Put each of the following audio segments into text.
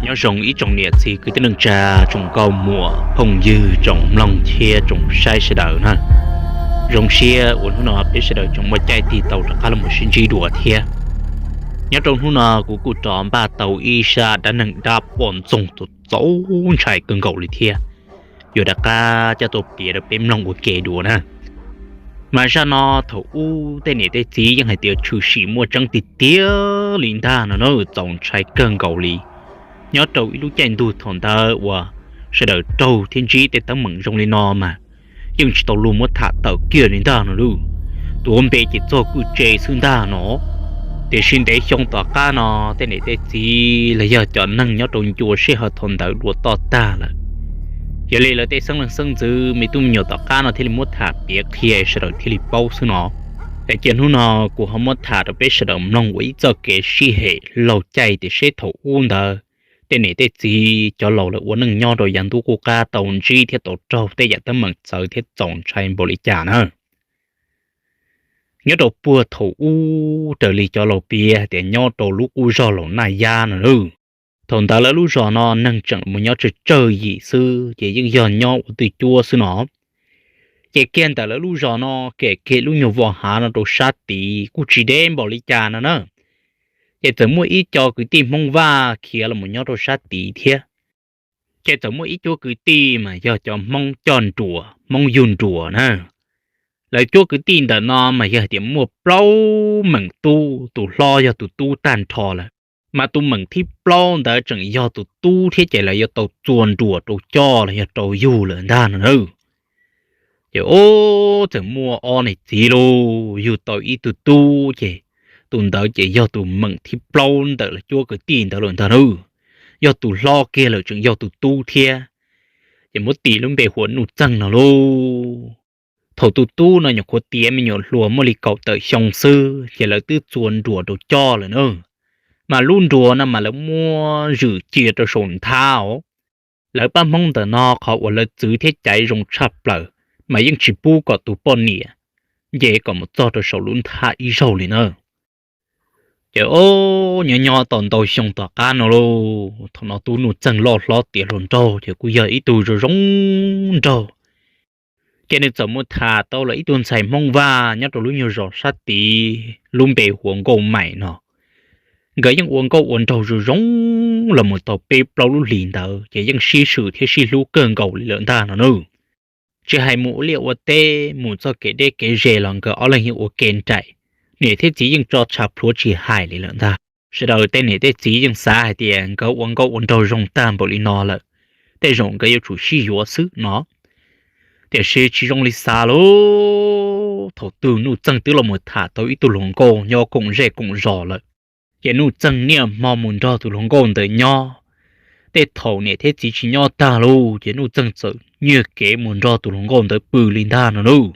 Nyob zoo ib tsoom niam txiv kwv tij neej tsa, tsoom nkauj muam phooj ywg, tsoom mloog thiab tsoom saib sawv daws na. Zoo siab uas hnub no peb sawv daws tseem muaj caij tig tau rov qab los sib ntsib dua thiab. Nyob rau hnub no kuv kuj rov npaj tau ib zaj dab neeg dab poj ntxoog txaus ntshai kawg nkaus li thiab, yuav rov qab coj tuaj piav rau peb mloog ua ke dua na. Mas zaj no thaum ub tej niam tej txiv yeej hais tias tshwm sim muaj tseeb tiag tiag li ntag no na, txaus ntshai kawg nkaus li. Nyob rau ib lub caij ntuj thaum ntawd uas sawv daws raug thiab ntsib tej teeb meem zoo li no mas yeej tsis tau luag muab tham tawm kiag li ntag no lauj. Tuav npe ces txog kwj tse xwb ntag no. Tiam sis ntev xyoo tom qab no tej niam tej txiv los yog cov neeg nyob rau ncua sij hawm thaum ntawd dua toj tag lawm. Yog li lawv tej xeeb leej xeeb ntxwv me tub me nyuam tom qab no thiaj li muab tham piav qhia sawv daws thiaj li paub xwb no. Es cia hnub no kuv ho muab tham rau peb sawv daws mloog ua ib txoj kev sib hem laug caij tias seb thaum ub ntawd tej niam tej txiv cov laus lawv ua neej nyob rau yav ntuj qub qab tau ntsib thiab tau raug tej yam teeb meem txawv thiab txaus ntshai npaum li cas na. Nyob rau puag thaum ub raws li cov laus piav hais tias nyob rau lub qub zog Laus Naj Yab no lauj. Thaum ntawd lawv lub zos no neeg tseem mus nyob tsawg tsawg yim xwb ces yeej yog nyob ua twj cuab xwb no. Ces kiag ntawm lawv lub zos no kem kiag lub nyuag vaj hav no rau sab tid kuj tsis deb npaum li cas no na. Ces txawm muaj ib co kwv tij Hmoob Vaj khiav los mus nyob rau sab tid thiab. Ces txawm muaj ib cuab kwv tij mas yog cov Hmoob coj nruas, Hmoob yug nruas na. Lawv cuab kwv tij ntawm no mas yog hais tias muaj plaub meem tub, tus hlob yog tus tub tag nrho lawm, mas tus meem thib plaub ntawd tseem yog tus tub thiab ces lawv yuav tau txua nruas rau coj los yog rau yug lawm ntag no na. Ces ub, txawm muaj ob niam txiv lauj, yug tau ib tug tub ces tus ntawd ces yog tus meem thib plaub ntawm lawv cuab kwv tij ntawd lawm ntag na. Yog tus hlob kiag lawm tseem yog tus tub thiab, ces muab tis lub npe hu ua Nuj Txeeg no lauj. Thaum tus tub no nyuam qhuav tiav me nyuam hluas muaj li kaum tawm xyoo xwb ces lawv twb txua nruas rau coj lawm na. Mas lub nruas no mas lawv muab zwm cia rau saum nthab os. Lawv pab Hmoob ntawm no qhov uas lawv txwv thiab caiv zoo tshaj plaws, mas yeej tsis pub kom tus poj niam nce kom mus txog rau saum lub nthab ib zaug li na. Ces ub, nyob nyob tau ntau xyoo tom qab no lauj, thaum no tub Nuj Txeeg loj hlob tiav hluas nraug ces kuj yog ib tug zoo zoo nraug. Ces nws txawm mus tham tau los ib tug ntxhais Hmoob Vaj nyob rau lub nyuag zos sab tid lub npe hu ua Nkauj Maim no. Nkawd yeej ua nkauj ua nraug zoo zoo los mus tau peb plaub lub hlis ntawd ces yeej sib swm thiab sib hlub kawg nkaus li lawm ntag no na. Tsis hais mus ua liaj ua teb mus txoj kev deb kev ze los nkawd ob leeg yeej ua ke nraim, niam thiab txiv yeej tso tshav plhuav tsis hais li lawm ntag. Sawv daws tej niam tej txiv yeej xav hais tias nkawd ua nkauj ua nraug zoo tag npaum li no lawm, tej zaum nkawd yuav tsum sib yuav xwb no. Tiam sis tsis zoo li xav lauj, thaum twg Nuj Txeeg twb los mus tham tau ib tug hluas nkauj nyob koom zej koom zos lawm. Ces Nuj Txeeg niaj hmo mus nrog tus hluas nkauj ntawd nyob. Tej thaum niam thiab txiv tsis nyob tag lauj ces Nuj Txeeg txawm nyiag kev mus nrog tus hluas nkauj ntawd pw li ntag no lauj.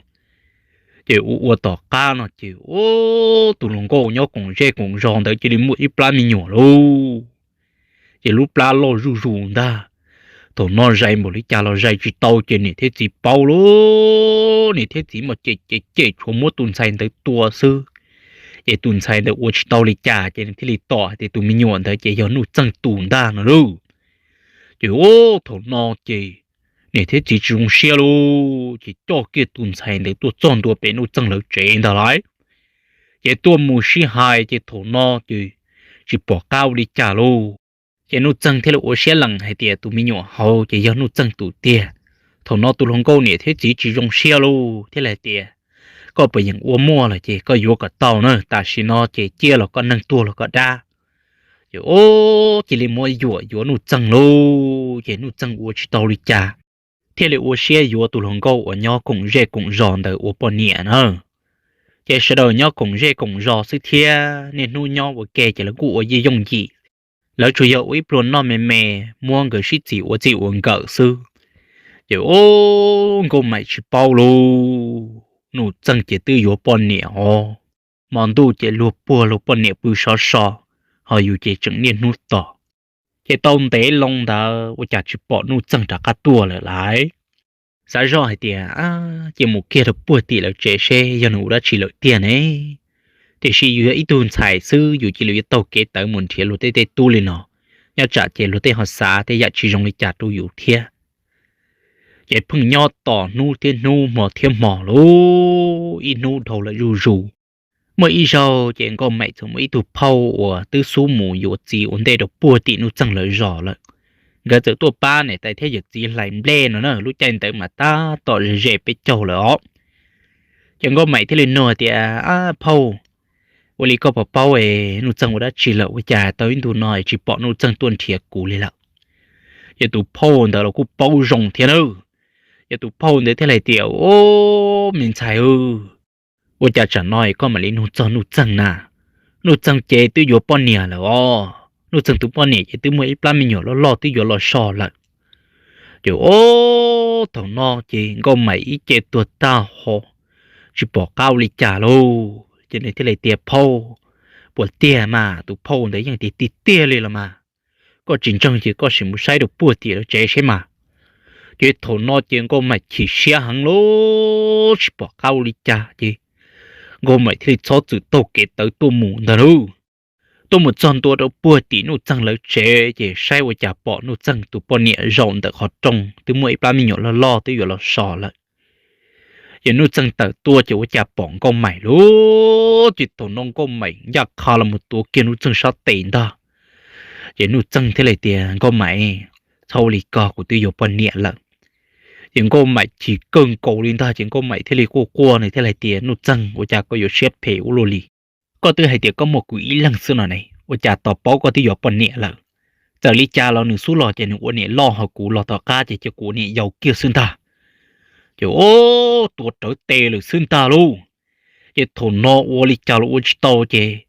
Ces ua ua tom qab no ces ub, tus hluas nkauj nyob koom zej koom zos ntawd cia li muaj ib plab me nyuam lauj. Ces lub plab loj zuj zus ntag. Thaum no zais npaum li cas los zais tsis tau ces niam thiab txiv paub lauj, niam thiab txiv mas cem cem cem tshuav muab tus ntxhais ntawd tua xwb. Ces tus ntxhais ntawd ua tsis tau li cas ces nws thiaj li tom hais tias tus me nyuam ntawd ces yog Nuj Txeeg tus ntag no lauj. Ces ub, thaum no ces niam thiab txiv tsis zoo siab lauj, ces coj kiag tus ntxhais ntawd tuaj txog ntua pem Nuj Txeeg lawv tsev ntag lauj. Ces tuaj mus sib hais ces thaum no ces tsis pom qab ua li cas lauj. Ces Nuj Txeeg thiaj li ua siab lees hais tias tus me nyuam hauv ces yog Nuj Txeeg tus tiag. Thaum no tus hluas nkauj niam thiab txiv tsis zoo siab lauj thiaj li hais tias, koj puas yeem ua muaj lawm ces koj yuav kom tau na, tam sim no ces ciaj los koj neeg, tuag los koj dab. Ces ub, cia li muab yuam yuav Nuj Txeeg lauj, ces Nuj Txeeg ua tsis tau li cas, thiaj li ua siab yuav tus hluas nkauj uas nyob koom zej koom zos ntawd ua poj niam na. Ces sawv daws nyob koom zej koom zos xwb thiab niaj hnub nyob ua ke ces lawv kuj ua yeej yooj yim. Lawv tsuas yog ua ib pluag noj me me, muab nkawd sib txis ua txij ua nkawm xwb. Ces ub, Nkauj Maim tsis paub lauj, Nuj Txeeg ces twb yuav poj niam os. Hmo ntuj ces luag puag luag poj niam pw sov so, ho yus ces tseem niaj hnub tos. Ces tau ntev loo ntawd ua cas tsis pom Nuj Txeeg rov qab tuaj lawm lauj. Xav zoj hais tias, ces mus kiag rau puag tim lawv tsev seb yog nws ua dab tsi lawm tiag ne. Tiam sis yus yog ib tug ntxhais xwb yus cia li yuav taug kev tawv mus nrhiav luag tej tej tub li no, nyob tsam ces luag tej ho xav tej yam tsis zoo li cas rau yus thiab. Ces pheej nyob tos hnub thiab hnub hmo thiab hmo lauj, ib hnub dhau lawm zuj zus. Muaj ib zaug ces Nkauj Maim txawm muaj ib tug phauj uas twb xub mus yuav txiv ua ntej rau puag tim Nuj Txeeg lawv zos lawm. Nkawd txawm tuaj pab niam tais thiab yawm txiv hlais nplej no na, lub caij ntawd mas tab tom ze ze peb caug lawm os. Ces Nkauj Maim thiaj li nug tias, Ab phauj, ua li koj puas paub es Nuj Txeeg ua dab tsi lawm, ua cas tau ib ntu no tsis pom Nuj Txeeg tuaj nrhiav kuv li lawm? Ces tus phauj ntawd los kuj paub zoo thiab nawb. Ces tus phauj ntawd thiaj li hais tias, Au, me ntxhais, ua cas tsam no koj mam li nug txog Nuj Txeeg na? Nuj Txeeg ces twb yuav poj niam lawm os. Nuj Txeeg tus poj niam ces twb muaj ib plab me nyuam loj loj twb yuav los so lawm. Ces ob thaum no ces Nkauj Maim ib ce tuag tag ho tsis pom qab ua li cas lauj. Ces nws thiaj li tias, Phauj, puas tiag mas? Tus phauj ntawd yeej tiag tiag tiag li los mas. Koj tsis ntseeg ces koj sim mus saib rau puag tim lawv tsev seb mas. Ces thaum no ces Nkauj Maim chim siab heev lauj, tsis pom qab ua li cas ces Nkauj Maim thiaj li txhob txwm taug kev tawv tuaj mus ntag lauj. Tuaj mus txog ntua rau puag tim Nuj Txeeg lawv tsev ces saib ua cas pom Nuj Txeeg tus poj niam zaum ntawm qhov rooj twb muaj ib plab me nyuam loj loj twb yuav los so lawm. Ces Nuj Txeeg tawm tuaj ces ua cas pom Nkauj Maim lauj. Ces thaum no Nkauj Maim ncaj qha los mus tuav kiag Nuj Txeeg sab tes ntag. Ces Nuj Txeeg thiaj li tias, Nkauj Maim, txhob ua li ko, kuv twb yuav poj niam lawm. Ces Nkauj Maim chim kawg nkaus li ntag ces Nkauj Maim thiaj li quaj quaj, nws thiaj li tias, Nuj Txeeg, ua cas koj yuav siab phem ua luaj li? Koj twb hais tias koj muaj kuv ib leeg xwb no ne, ua cas tos paub koj twb yuav poj niam lawm? Txawm li cas los nws xub los ces nws ua niam loj, ho kuv los tom qab ces cia kuv ua niam yau kiag xwb ntag. Ces ua tuav rawv tes lawm xwb ntag lauj. Ces thaum no ua li cas los ua tsis tau ces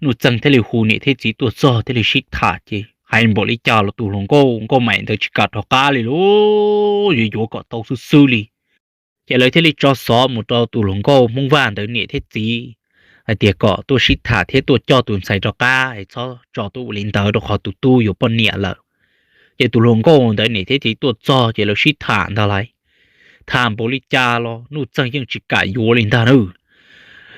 Nuj Txeeg thiaj li hu niam thiab txiv tuaj txog thiaj li sib tham ces hais npaum li cas los tus hluas nkauj Nkauj Maim ntawd tsis kam rov qab li lauj, yuav yuav kom tau xwb xwb li. Ces lawv thiaj li tso xov mus rau tus hluas nkauj Hmoob Vaj ntawd niam thiab txiv hais tias kom tuaj sib tham thiab tuaj coj tus ntxhais rov qab es txhob tso tuaj ua li ntawd rau qhov tus tub yuav poj niam lawm. Ces tus hluas nkauj ntawd niam thiab txiv tuaj txog ces lawv sib tham ntag lauj. Tham npaum li cas los Nuj Txeeg yeej tsis kam yuav li ntag na.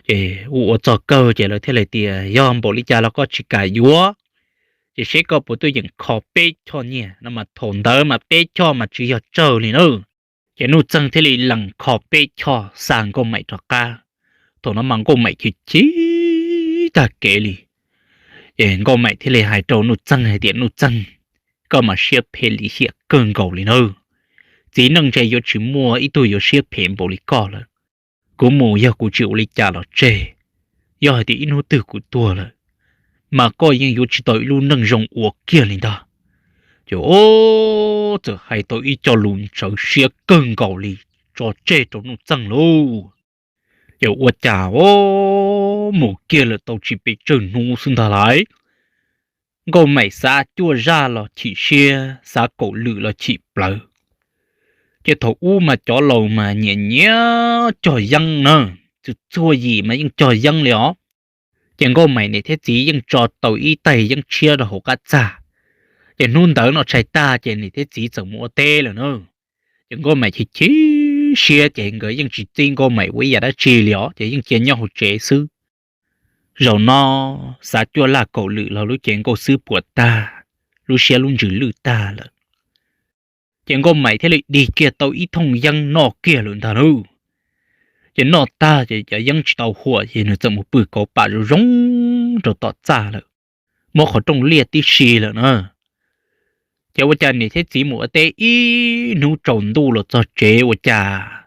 Ces ua ua txog kawg ces lawv thiaj li tias, Yog npaum li cas los koj tsis kam yuav, ces seb koj puas tuaj yeem kho peb choj nyiaj no mas. Thaum ntawd mas peb choj mas tsis yog tsawg li na. Ces Nuj Txeeg thiaj li lees kho peb choj xa Nkauj Maim rov qab. Thaum no mas Nkauj Maim chim chim tag kev li. Ces Nkauj Maim thiaj li hais rau Nuj Txeeg hais tias, Nuj Txeeg, koj mas siab phem lim hiam kawg nkaus li na. Txiv neej ntshe yuav tsis muaj ib tug yuav siab phem npaum li koj lawm. Kuv mus yog kuv tsis ua li cas los tseg, yog hais tias ib hnub twg kuv tuag lawm, mas koj yeej yuav tsis tau ib lub neej zoo ua kiag li ntag. Ces o, txawm hais tau ib co lus ntsawv siab kawg nkaus li tso tseg rau Nuj Txeeg lauj. Ces ua cas o, mus kiag lawm tau tsis pes tsawg hnub xwb ntag lauj, Nkauj Maim xav cuaj zaj los chim siab, xav kaum lwm los chim plawv. Ces thaum ub mas cov laus mas nyiam nyiam cog yeeb na, txhua txhua yim mas yeej cog yeeb li os. Ces Nkauj Maim niam thiab txiv yeej tso tau ib tais yeeb tshiab rau hauv qab txaj. Ces hnub ntawd noj tshais tag ces niam thiab txiv txawm mus ua teb lawm na. Ces Nkauj Maim chim chim siab ces nkawd yeej tsis txib Nkauj Maim ua ib yam dab tsi li os, ces yeej cia nyob hauv tsev xwb. Zaum no xav cuaj laj kaum lwm los lub cev nkauj xwb puas tag, lub siab lub ntsws lwj tag lawm. Ces Nkauj Maim thiaj li dig kiag tau ib thooj yeeb noj kiag lawm ntag lauj. Ces noj tag ces cov yeeb tsis tau huam ces nws txawm mus pw kauv pam zoo zoo rau tom txaj lawm, muab qhov rooj liaj tib si lawm na. Ces ua cas niam thiab txiv mus ua teb ib hnub tsaus ntuj los txog tsev ua cas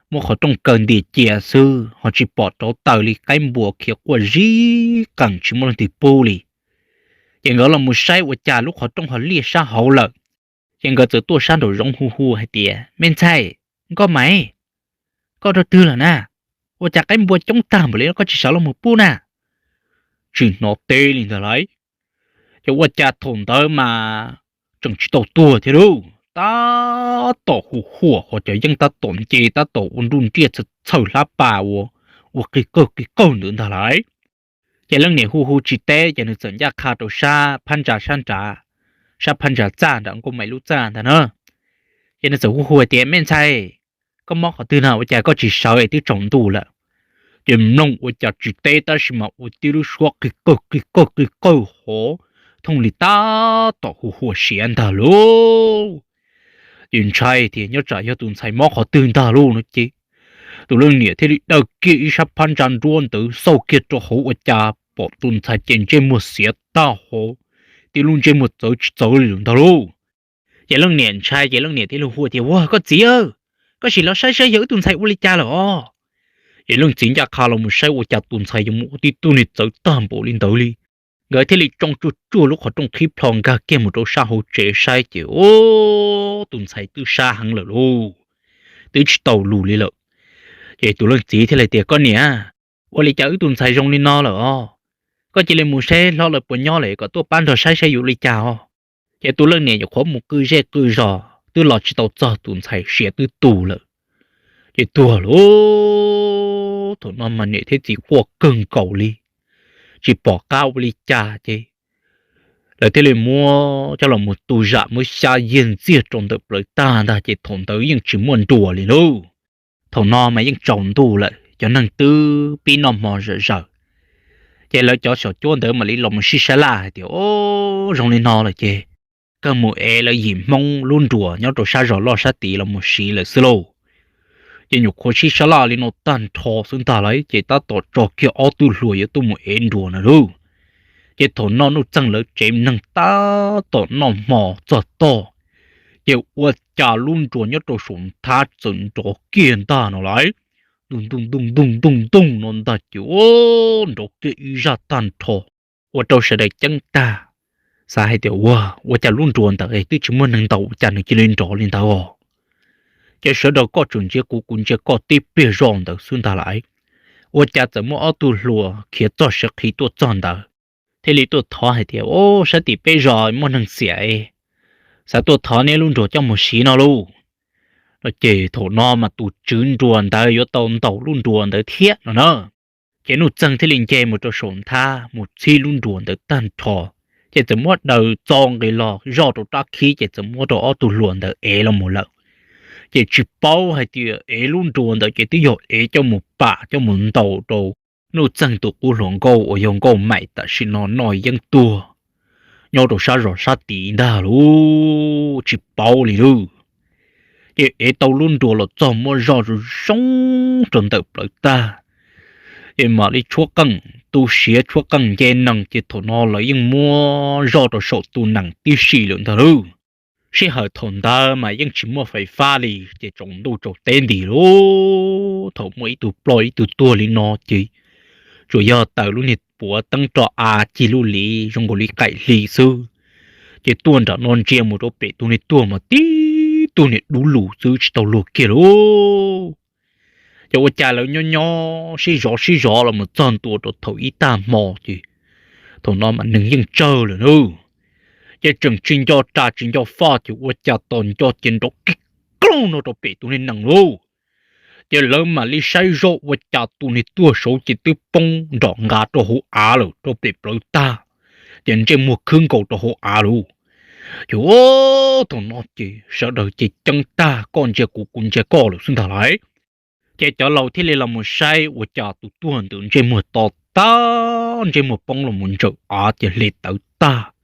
muab qhov rooj kaw ntiag cia xwb ho tsis pom rauv taws li, qaib npua khiav quaj zib qees tsis muaj leej twg pub li. Ces nkawd los mus saib ua cas lub qhov rooj ho liaj sab hauv lawm. Ces nkawd txawm tuaj sab nraum zoov hu hu hais tias, Me ntxhais, Nkauj Maim, koj rau twg lawm na? Ua cas qaib npua coob tag npaum li koj tsis sawv los mus pub na? Tsis hnov teb li ntag lauj. Ces ua cas thaum ntawd mas tseem tsis tau tuag thiab lauj, tab tom hu huam ho cov yeeb tab tom nce tab tom ua nruj nriaj txhawj hlab pas ua, ua qig qawg qig qawg ntawd ntag lauj. Ces leej niam hu hu tsis teb ces nws txawm ncaj qha rau sab phab ntsa sab nrad, sab phab ntsa txaj nram Nkauj Maim lub txaj ntag na. Ces nws txawm hu hu hais tias, Me ntxhais, koj mob qhov twg na ua cas koj tsis sawv es twb tsaus ntuj lawm? Ces mloog ua cas tsis teb tab sis mas ua tib lub suab qig qawg qig qawg qig qawg hov, thooj li tab tom hu hua siav ntag lauj. Ces ntshai tias nyob tsam yog tus ntxhais mob qhov twg ntag lauj no ces tus leej niam thiaj li daws kiag ib sab phab ntsa nruab ntawd xauj kiag rau hauv ua cas pom tus ntxhais ces ntsej muag xiav tag hauv, tib lub ntsej muag txawv tsis txawv li lawm ntag lauj. Ces leej niam ntshai ces leej niam thiaj li hu tias, Ua, koj txiv, koj sim los saib saib yog wb tus ntxhais ua li cas lawm os. Ces leej txiv ncaj qha los mus saib ua cas tus ntxhais yuav mus ua tib tug niag txawv tag npaum li ntawd li. Nkawd thiaj li tsoo tsuag tsuag lub qhov rooj qhib plho nkag kiag mus rau sab hauv tsev saib ces, ub, tus ntxhais twb sab heev lawm lauj, twb tsis tau lus li lawm. Ces tus leej txiv thiaj li tias, Koj niam, ua li cas wb tus ntxhais zoo li no lawm os? Koj cia li mus saib hlob lawv puas nyob lawm kom tuaj pab nrog saib saib yuav li cas os. Ces tus leej niam nyuam qhuav mus qw zej qw zos twb los tsis tau txog tus ntxhais siav twb tu lawm. Ces tuag lauj. Thaum no mas niam thiab txiv quaj kawg nkaus li, tsis pom qab ua li cas ces lawv thiaj li muab coj los mus tu zam muab xyab yiag ntxiag rau ntawm plawv tag ntag ces thaum ntawd yeej tsis muaj nruas li lauj. Thaum no mas yeej tsaus ntuj lawm cov neeg twb pib noj hmo zom zaws. Ces lawv cov xyom cuab ntawd mam li los mus sib sab laj hais tias, Ub, zoo li no lawm ces kawg mus ev lawv yim Hmoob lub nruas nyob rau sab zos loj sab tid los mus siv lawm xwb lauj. Ces nyuam qhuav sib sab laj li no tag nrho xwb ntag lauj ces tab tom tso kiag ob tug hluas yuav tuaj mus ev nruas na lauj. Ces thaum no Nuj Txeeg lawv tsev neeg tab tom noj hmo txog toj, ces ua cas lub nruas nyob rau saum nthab txawm nrov kiag ntag no lauj. Ntuj ntuj ntuj ntuj ntuj ntuj no ntag ces nrov kiag ib zaj tag nrho, ua rau sawv daws ceeb tag, xav hais tias, Ua, ua cas lub nruas ntawd twb tsis muaj neeg ntaus ua cas nws cia li nrov li ntawd os? Ces sawv daws koj tseem ntsia kuv, kuv ntsia koj tib pliag zoj ntawd xwb ntag lauj. Ua cas txawm muaj ob tug hluas khiav txog siav qhi tuaj txog ntawd, thiaj li tuaj thov hais tias, Ub, sab tim peb zos muaj neeg xiam, xav tuaj thov neb lub nruas coj mus siv no lauj. No ces thaum no mas tus tswv nruas ntawd yuav tau ntaus lub nruas ntawd thiab no na. Ces Nuj Txeeg thiaj li nce mus rau saum nthab mus txhib lub nruas ntawd tag nrho, ces txawm muab daws txo nqis los zoj rau rab khib ces txawm muab rau ob tug hluas ntawd ev los mus lawm. Ces tsis paub hais tias ev lub nruas ntawd ces twb yog ev coj mus pam coj mus ntaus rau Nuj Txeeg tus qub hluas nkauj uas yog Nkauj Maim tam sim no noj yeeb tuag nyob rau sab zos sab tid ntag lauj, tsis paub li lauj. Ces ev tau lub nruas los txog muab zoj zoo zoo rau ntawm plawv tag, ces mam li tshuab qeej tu siav tshuab qeej nce nees ces thaum no lawv yeej muab zoj rau saum tus nees tib si lawm ntag lauj. Sij hawm thaum ntawd mas yeej tsis muaj fais fab li ces tsaus ntuj tsaus teb nti lauj. Thaum muaj ib tug ploj ib tug tuag li no ces tsuas yog taws lub niag puav teeb roj av cig lub liv zoo nkaus li qaim hli xwb. Ces tuaj nram no ntsia mus rau pem tus niag tuag mas tib tug niag dub lug xwb tsis tau luag kiag lauj. Ces ua cas lawv nyob nyob sib zov sib zov los mus txog ntua rau thaum ib tag hmo ces thaum no mas neeg yeej tsawg lawm lauj. Ces tseem tsis nco ras tsis nco faj ces ua cas tos nco ces nrov kig klooj no rau pem tus niag nees lauj. Ces lawv mam li saib zoj ua cas tus niag tuag saud ces twb poob nrom nqa rau hauv av lawm rau pem plawv tag, ces ntsej muag khwb nkaus rau hauv av lauj. Ces thaum no ces sawv daws ces ceeb tag koj ntsia kuv kuv ntsia koj lawm xwb ntag lauj. Ces cov laus thiaj li los mus saib ua cas tus tuag ntawd ntsej muag to tag, ntsej muag poob los mus ntsaws av ces hle tawv tag,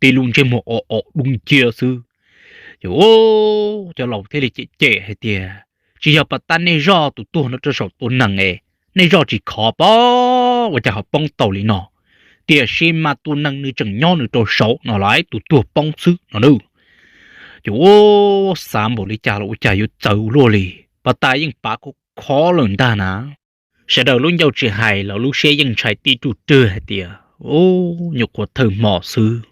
tib lub ntsej muag o o dub nciab xwb. Ces cov laus thiaj li cem cem hais tias, Tsis yog pas tab nej zoj tus tuag no rau saum tus nees es nej zoj tsis khov pob ua cas ho poob tau li no, tiam sis mas tus nees nws tseem nyob nws rau saud no lauj, tus tuag poob xwb no na. Ces ua xav npaum li cas los ua cas yuav txawv luaj li, pas tas yeej pav khov khov lawm ntag na. Sawv daws lub ncauj tsis hais los lub siab yeej ntshai tib ruj rwg hais tias, Ub, nyuam qhuav thawj hmo xwb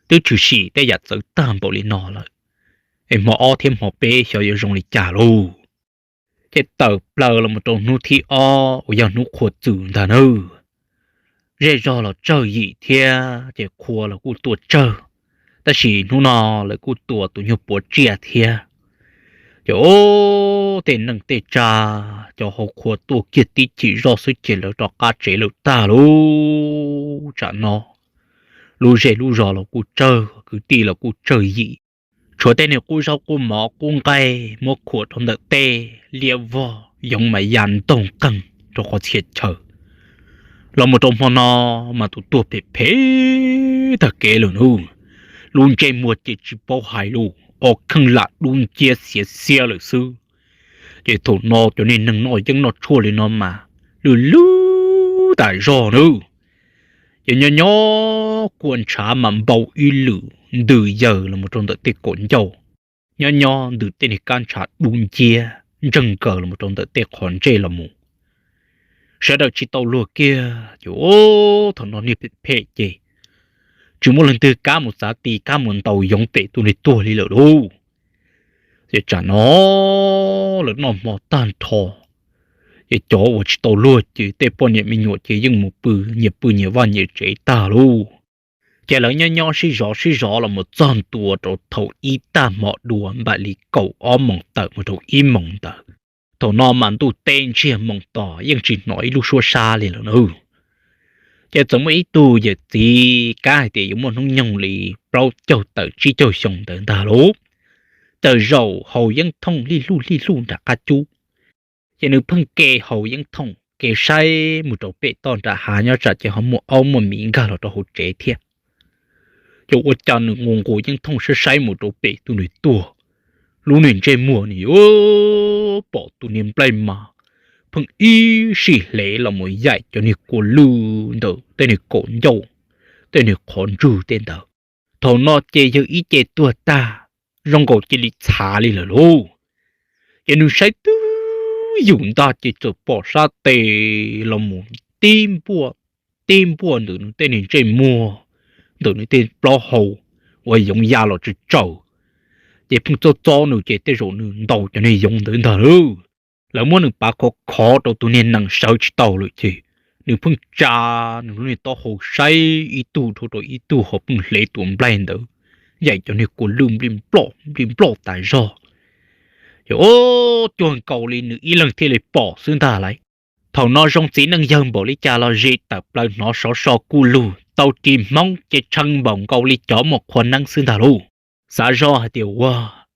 twb tshwm sim tej yam txawv tag npaum li no lawm, es hmo ob thiab hmo peb xyov yuav zoo li cas lauj. Ces tawm plaws los mus rau hnub thib ob uas yog hnub qhua txws ntag nawb. Zej zog los tsawg yim thiab ces qhua los kuj tuaj tsawg, tab sis hnub no lawv kuj tua tus nyuag puav tsiaj thiab. Ces tej neej tej tsa, cov hauv qhua tuaj kiag tib chim zoj xwb ces lawv rov qab tsev lawm tag lauj. Tsam no lub zej lub zos los kuj tsawg, kwv tij los kuj tsawg yim, tshuav tej niag qub zaub qub mov qub nqaij muab khuam rau ntawm tej liab vog yoov mas ya ntoog qeeg rau qhov txhia chaw. Los mus rau hmo no mas tus tuag phem phem tag kev lawm nawb. Lub ntsej muag ces tsis paub hais lus, ob kheej lam dub nciab xiav xiab lawm xwb. Ces thaum no cov niag neeg noj yeeb noj tshuaj li no mas lwj lwj tas zog nawb. Ces nyob nyob kua ntshav mas npau ib lwm ntws yaws los rau ntawm tej kaum ncauj, nyob nyob ntws tej niag kab ntshav dub nciab ntseeg nkaws los rau ntawm tej qhov ntsej los mus. Sawv daws tsis tau luag kiag ces thaum no niag phem phem ces tsis muaj leej twg kam mus txav ti kam mus ntaus yoov pem tus niag tuag li lawm lauj. Ces tsam no lawv noj hmo tag nrho, ces cov uas tsis tau luag ces tej poj niam me nyuam ces yeej mus pw nyias pw nyias vaj nyias tsev tag lauj. Ces lawv nyob nyob sib zov sib zov los mus txog ntua rau thaum ib tag hmo dua npaum li kaum ob moos tawm mus rau ib moos ntawd. Thaum no mas ntuj teb ntsiag moos tos yeej tsis hnov ib lub suab sab li lawm nawb. Ces txawm muaj ib tug yawm txiv kab hais tias yuav muaj hnub nyoog li plaub caug tawm tsib caug xyoo ntawd ntag lauj, txawm zaum haus yeeb thooj lij hluj lij hluj nram qab cub. Ces nws pheej ke haus yeeb thooj ke saib mus rau pem toj nram hav nyob tsam ces ho muaj aub muaj miv nkag los rau hauv tsev thiab. Ces ua cas nws nqus nqus yeeb thooj saib saib mus rau pem tus niag tuag, lub niag ntsej muag nws yuav pom tus niag nplaig mas pheej ib sij hle los mus yaim cov niag kua lwj ntawm tej niag kaum ncauj, tej niag qhov ntswg tej ntawd. Thaum no ces yawg ib ce tuag tag, zoo nkaus cia li txhav li lawm lauj. Ces nws saib twb yus ntag ces txawm pom sab tes los mus tib npuaj, tib npuaj ntawm nws tej niag ntsej muag, ntawm nws tej plaub hau uas yoov ya los tsawv tsawv. Ces pheej txob txob nws ces tej zaum nws ntaus cov niag yoov ntawd ntag lauj. Lawv muab nws pav khov khov rau tus niag nees sawv tsis tau lawm ces nws pheej tsa nws lub niag taub hau saib ib tug dhau rau ib tug ho pheej hle tus nplaig ntawd yaim cov niag kua lwj nplij nploj nplij nploj tas zog. Ces o, cuag nkaus li nws ib leeg thiaj li pom xwb ntag lauj. Thaum no zoo txiv neej yawg npaum li cas los zis tawm plaws hnov sov so kuj lug tau ris hmoob ces tshee npaum nkaus li cov muaj qhua neeb xwb ntag lauj. Xav zoj hais tias ua,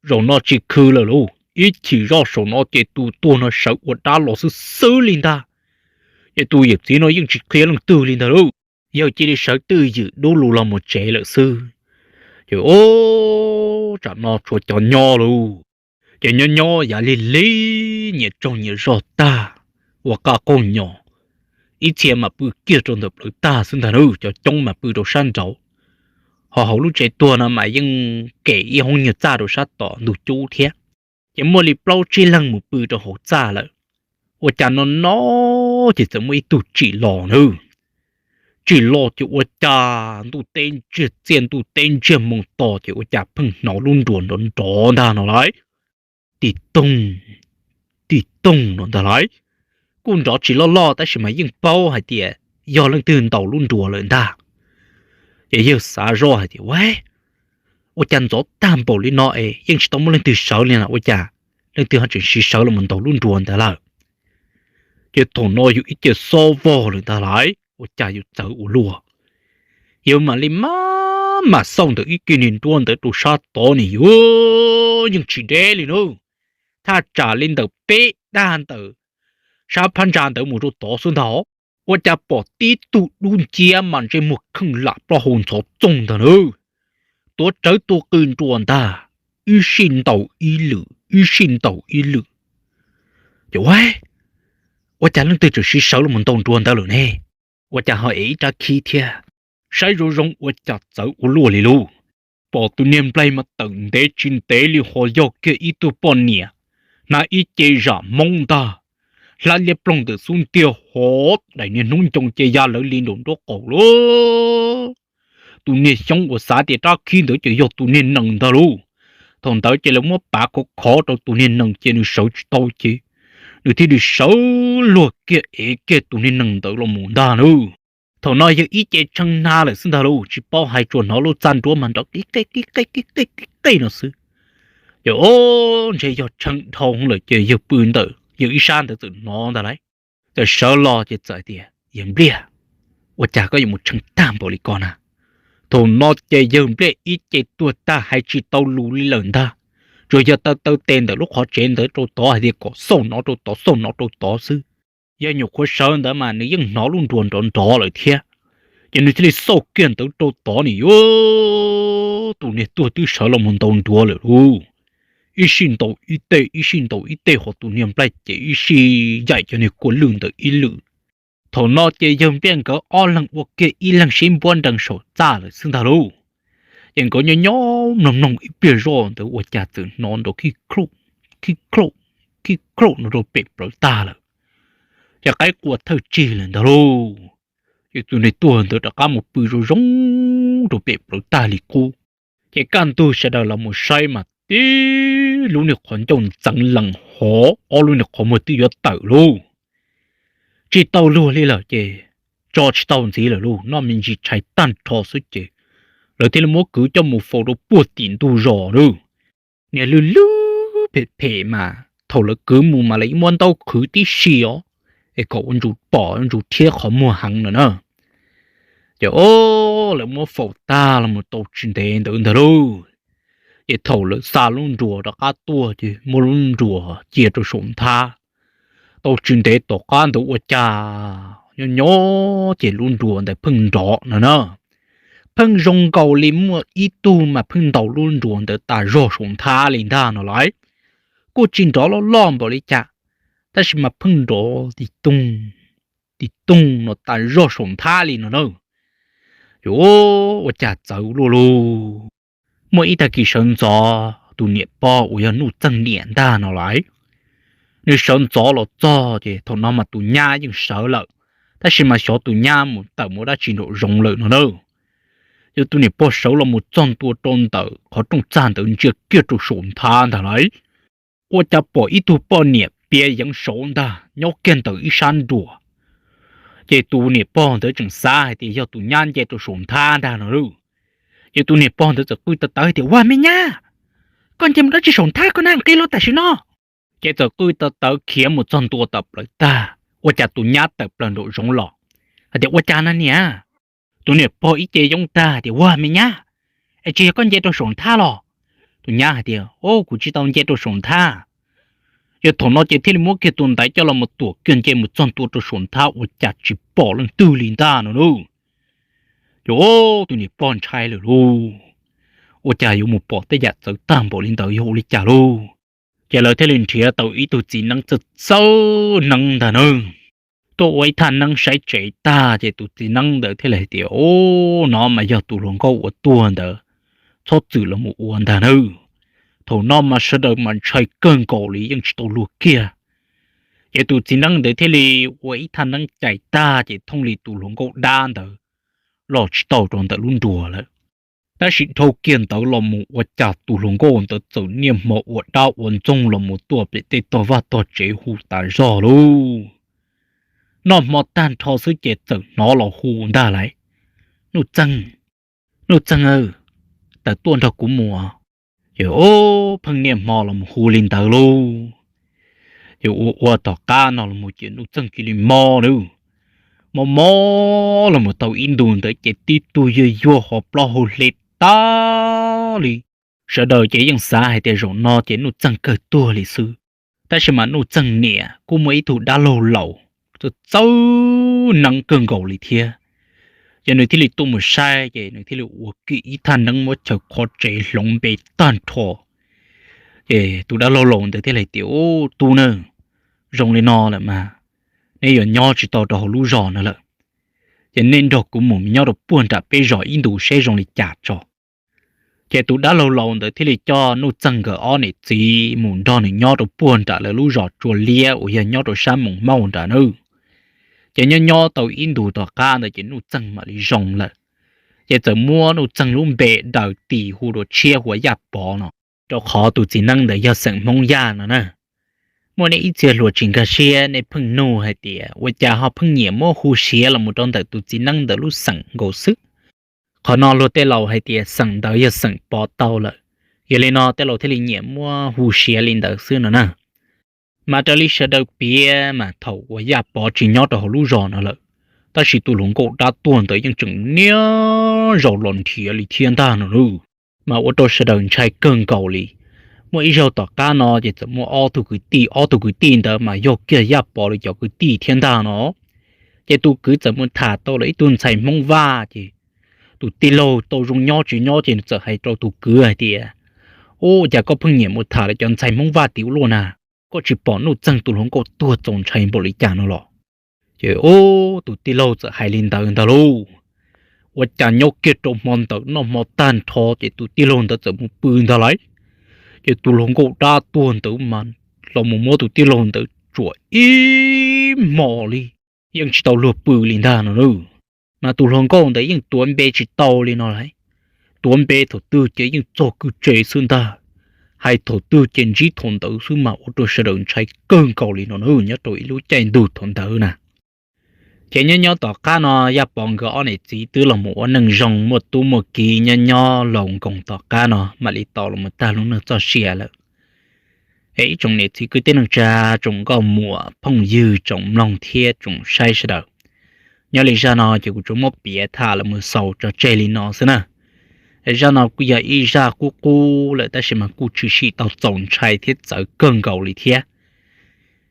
zaum no tsis khw lawm lauj, ib chim zoj saum no ces tus tuag no sawv ua dab los xwb xwb li ntag. Ces tus yawm txiv no yeej tsis qhia leej twg li ntag lauj, yawg cia li sawv twj ywm dub lug los mus tsev lawm xwb. Ces o, tsam no tshuav cov nyob lauj. Ces nyob nyob yav lig lig nyias tsaug nyias zog tag, ua qaj qaug nyos, ib txhia mas pw kiag rau ntawm plawv tag xwb ntag lauj, cov coob mas pw rau sab nraud. Ho hauv lub tsev tuag no mas yeej kem ib hoob nyuag txaj rau sab tom ntug cub thiab. Ces muaj li plaub tsib leeg mus pw rau hauv txaj lawm. Ua cas no no ces txawm muaj ib tug tsim los nawb. Tsim los ces ua cas ntuj teb ntsiag txiaj ntuj teb ntsiag moos tos ces ua cas pheej hnov lub nruas nrov nrov ntag no lauj. Tim toog, tim toog no ntag lauj. Kuj nrov tsis loj loj tab sis mas yeej paub hais tias yog leej twg ntaus lub nruas lawm ntag. Ces yawg xav zoj hais tias ua, ua cas ntxov tag npaum li no es yeej tsis tau muaj leej twg sawv li na, ua cas leej twg ho tseem siv sawv los mus ntaus lub nruas ntawd lawm. Ces thaum no yus ib ce xob vog lawm ntag lauj, ua cas yus txawv ua luaj. Yus mam li maj mam xauj ntawm ib ke niag nruab ntawd rau sab tod ne yus yeej tsis deb li na. Thaj tsam li ntawm peb dag ntawm sab phab ntsa ntawd mus rau tod xwb ntag. Ua cas pom tib tug dub nciab mas ntsej muag kheej lam plaub hau ntxhov txoog ntag na. Tuav rawv tua qw nruas ntag, ib sij ntaus ib lwm ib sij ntaus ib lwm. Ces ua, ua cas leej twg tseem siv sawv los ntaus nruas ntawd lawm ne? Ua cas ho ev ib rab khib thiab? Saib zoo zoo ua cas txawv ua luaj li lauj. Pom tus niag nplaig mas tawm ntev tsis ntev li ho yog kiag ib tug poj niam, hnav ib ce zam hmoob ntag, hlab liab ploog ntawm xub ntiag hov daim niag hnub ncoo ces ya lawv li nraum nruab qaum lauj. Tus niag xyoob uas xav tias rab khib ntawd ces yog tus niag nees ntag lauj. Thaum ntawd ces lawv muab pav khov khov rau tus niag nees ces nws sawv tsis tau ces nws thiaj li sawv luag kiag ev kiag tus niag nees ntawd los mus ntag na. Thaum no yawg ib ce tshee hna lawm xwb ntag lauj, tsis paub hais tsuas hnov lub txaj nruab mas nrov qib qej qib qej qib qej qib qej no xwb. Ces o, ntshe yog tshee dhau lawm ces yawg pw ntawm yawg ib sab ntawd txawm hnov ntag lauj. Txawm sawv los ces txawm tias, Yawg Npliaj, ua cas koj yuav mus tshee tag npaum li ko na? Thaum no ces yawg Npliaj ib ce tuag tag hais tsis tau lus li lawm ntag, tsuas yog taw taw tes ntawm lub qhov tsev ntawd rau tod hais tias kom xauj no rau tod xauj no rau tod xwb. Yawg nyuam qhuav sawv ntawd mas nws yeej hnov lub nruas nrov nrov lawm thiab. Ces nws thiaj li xauj kiag ntawd rau tod ni, yuav tus niag tuag twb sawv los mus ntaus nruav lawm lauj. Ib sij ntaus ib teg, ib sij ntaus ib teg, ho tus niag nplaig ces ib sij yaim cov niag kua lwj ntawd ib lwm. Thaum no ces yawg Npiaj nkawd ob leeg ua kiag ib leeg sib npuab nrees saum txaj lawm xwb ntag lauj. Ces nkawd nyob nyob mloog mloog ib pliag zoj ntawd ua cas txawm hnov nrov khib khlauj, khib khlauj, khib khlauj no rau pem plawv tag lawm. Ces qaib qua thawj tsig lawm ntag lauj. Ces tus niag tuag ntawd rov qab mus pw zoo zoo rau pem plawv tag li qub. Ces kaj ntug sawv daws los mus saib mas tib lub niag qhov ncauj ntxeev lees hov, ob lub niag qhov muag twb yuav tawm lauj. Tsis tau luag li lawm ces tso tsis tau ntxiv lawm lauj, noj me ntsis tshais tag nrho xwb ces lawv thiaj li muab kwv coj mus faus rau puag tim ntug zos lauj. Niag lwj lwj phem phem mas thaum lawv kwv mus mas lawv yeej muab ntaub qhwv tib si os, es kom ua ntsus pom ua ntsus thiab qhov muag heev no na. Ces o, lawv muab faus tag los mus tau tsis ntev ntawd ntag lauj. Ces thaum lawv xa lub nruas rov qab tuaj ces muab lub nruas cia rau saum nthab. Tau tsis ntev tom qab ntawd ua cas nyob nyob ces lub nruas ntawd pheej nrov no na. Pheej zoo nkaus li muaj ib tug mas pheej ntaus lub nruas ntawd tas zog saum nthab li ntag no lauj. Kuj tsis nrov loj loj npaum li cas, tab sis mas pheej nrov tis toog, tis toog no tas zog saum nthab li no na. Yuav ua cas txawv luaj lauj. Muaj ib tag kis sawv ntxov tus niam pog uas yog Nuj Txeeg niam ntag no lauj, nws sawv ntxov los txog ces thaum no mas tus nyab yeej sawv lawm, tab sis mas xyov tus nyab mus tawm mus dab tsi nraum zoov lawm no na. Ces tus niam pog sawv los mus txog ntua rau ntawm qhov rooj txag ntawd ntsia kiag rau saum nthab ntag lauj, ua cas pom ib tug poj niam piav yeev saud ntag nyob kiag ntawm ib sab nruas. Ces tus niam pog ntawd tseem xav hais tias yog tus nyab nce rau saum nthab ntag no lauj. Ces tus niam pog ntawd txawm qw tawv tawv tias, Ua me nyab, koj nce mus dab tsi saum nthab koj na, nqis los tam sim no. Ces txawm qw tawv tawv khiav mus txog ntua tawm plaws tag, ua cas tus nyab tawm plaws nraum zoov los hais tias, Ua cas na niam? Tus niam pog ib ce yoob tag tias, Ua me nyab, es tsis yog koj nce rau saum nthab los? Tus nyab hais tias, O, kuv tsis tau nce rau saum nthab. Yog thaum no ces thiaj li muab kiag tus ntaiv coj los mus tuam kiag nce mus txog ntua rau saum nthab ua cas tsis pom leej twg li ntag no lauj. Ces tus niam pog ntshai lawm lauj, ua cas yuav mus pom tej yam txawv tag npaum li ntawd yog ua li cas lauj? Ces lawv thiaj li nrhiav tau ib tug txiv neeb txawj txawj neeb ntag na tuaj ua ib thaj neeb saib tsev tag ces tus txiv neeb ntawd thiaj li hais tias, O, no mas yog tus hluas nkauj uas tuag ntawd txhob txwm los mus ua ntag na. Thaum no mas sawv daws mas ntshai kawg nkaus li yeej tsis tau luag kiag. Ces tus txiv neeb ntawd thiaj li ua ib thaj neeb cais tag ces thooj li tus hluas nkauj dab ntawd los tsis tau rau ntawm lub nruas lawm. Tab sis dhau kiag ntawd los mus ua cas tus hluas nkauj ntawd txawm niaj hmo ua dab ua ntxoog los mus tuaj pem tej tog vaj tog tsev hu tas zog lauj. Noj hmo tag nrho xwb ces txawm hnov los hu ntag lauj, Nuj Txeeg, Nuj Txeeg aw, tawm tuaj nrog kuv mus. Ces o, pheej niaj hmo los mus hu li ntawd lauj. Ces ua ua tom qab no los mus ces Nuj Txeeg cia li mob lauj. Mob mob los mus tau ib ntus ntawd ces tib tug yuag yuag hos plaub hau hle tag li. Sawv daws ces yeej xav hais tias zaum no ces Nuj Txeeg kawg tuag li xwb. Tab sis mas Nuj Txeeg niam kuj muaj ib tug dab laug laus txawj txawj neeb kawg nkaus li thiab. Ces nws thiaj li tuaj mus saib ces nws thiaj li ua kiag ib thaj neeb muab chaw qhov tsev hloov npe tag nrho. Ces tus dab laug laus ntawd thiaj li tias, Ub, tub na, zoo li no lawm mas neb yuav nyob tsis tau rau hauv lub zos no lawm. Ces nej nrog kuv mus nyob rau puag nram peb zos ib ntus seb zoo li cas tso. Ces tus dab laug laus ntawd thiaj li coj Nuj Txeeg nkawd ob niam txiv mus nrog nws nyob rau puag nram lawv lub zos Tsua Liab uas yog nyob rau sab Moos Mauj nram nawb. Ces nyob nyob tau ib ntus tom qab ntawd ces Nuj Txeeg mam li zoo lawm. Ces txawm muab Nuj Txeeg lub npe daws tis hu rau tshiab hu ua Yaj Pov no, rau qhov tus txiv neeb ntawd yog xeem Hmoob Yaj no na. Muaj nej ib txhia hluas tsis nkag siab nej pheej nug hais tias ua cas ho pheej nyiam muab hu siav los mus rau ntawm tus txiv neeb ntawd lub xeem nkaus xwb. Qhov no luag tej laus hais tias xeem ntawd yog xeem Pov tau lawm, yog li no tej laus thiaj li nyiam muab hu siav li ntawd xwb no na. Mas raws li sawv daws piav mas thaum uas Yaj Pov tsis nyob rau hauv lub zos no lawm, tab sis tus hluas nkauj dab tuag ntawd yeej tseem niaj zaus los nrhiav li thiab ntag no lauj. Mas ua rau sawv daws ntshai kawg nkaus li. Muaj ib zaug tom qab no ces txawm muaj ob tug kwv tij, ob tug kwv tij ntawd mas yog kiag Yaj Pov li cov kwv tij thiab ntag no. Ces tus kwv txawm mus tham tau lawm ib tug ntxhais Hmoob Vaj, ces tus tij laug tau zoo nyob tsis nyob ces nws txawm hais rau tus kwv hais tias, Ub, cas koj pheej nyiam mus tham lawv cov ntxhais Hmoob Vaj tim ub luaj na? Koj tsis pom Nuj Txeeg tus hluas nkauj tuag txaus ntshai npaum li cas no los? Ces ub, tus tij laug txawm hais li ntawd ntag lauj. Ua cas nyob kiag rau hmo ntawd noj hmo tag nrho ces tus tij laug ntawd txawm mus pw ntag lauj. Ces tus hluas nkauj dab tuag ntawd mas los mus muab tus tij laug ntawd tsuam ib hmos li, yeej tsis tau luag pw li ntag no. Mas tus hluas nkauj ntawd yeej tuav npe tsis tau li no lauj. Tuav npe thaum twg ces yeej txog kwj tse xwb ntag, hais thaum twg ces ntsib thaum ntawd xwb mas ua rau sawv daws ntshai kawg nkaus li no nyob rau ib lub caij ntuj thaum ntawd na. Ces nyob nyob tom qab no Yaj Pov nkawd ob niam txiv twb los mus ua neej zoo muaj tub muaj ki nyob nyob laus nkoos tom qab no mam li tau los mus tag lub neej txoj sia lawm. Es ib tsoom niam txiv kwv tij neej tsa, tsoom nkauj muam phooj ywg, tsoom mloog thiab tsoom saib sawv daws, nyob li zaj no ces kuv tsuas muab piav tham los mus xaus tso tseg li no xwb na. Zaj no kuj yog ib zaj qub qub lawm tab sis mas kuj tshwm sim tau txaus ntshai thiab txawv kawg nkaus li thiab.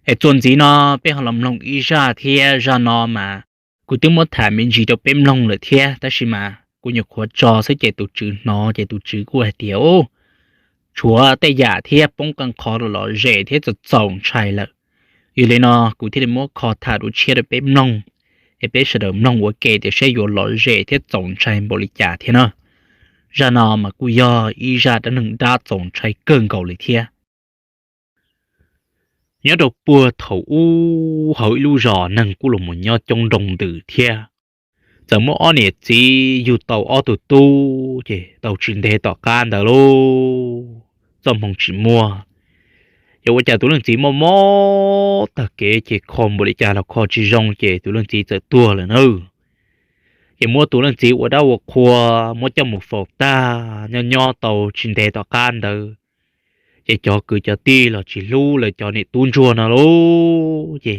Es txuas ntxiv no peb ho los mloog ib zaj thiab. Zaj no mas kuv twb muab tham me ntsis rau peb mloog lawm thiab tab sis mas kuv nyuam qhuav tso xwb ces tus tswv hnov ces tus tswv kuj hais tias, Ub, tshuav tej yam thiab poob qee qhov lom zem thiab txaus txaus ntshai lawm. Yog li no kuv thiaj li muab kho tham dua tshiab rau peb mloog, es peb sawv daws mloog ua ke tias saib yuav lom zem thiab txaus ntshai npaum li cas thiab na. Zaj no mas kuj yog ib zaj dab neeg dab txaus ntshai kawg nkaus li thiab. Nyob rau puag thaum ub hauv ib lub zos neeg kuj los mus nyob coob nroo ntws thiab. Txawm muaj ob niam txiv yug tau ob tug tub ces tau tsis ntev tom qab ntawd lauj, txoj hmoo tsis muaj. Ces ua cas tus leej txiv mob mob tag kev ces kho npaum li cas los kho tsis zoo ces tus leej txiv txawm tuag lawm na. Ces muab tus leej txiv ua dab ua qhua, muab coj mus faus tag, nyob nyob tau tsis ntev tom qab ntawd ces cov kwv cov tij los tsis hlub lawv cov niam tub ntsuag no lauj. Ces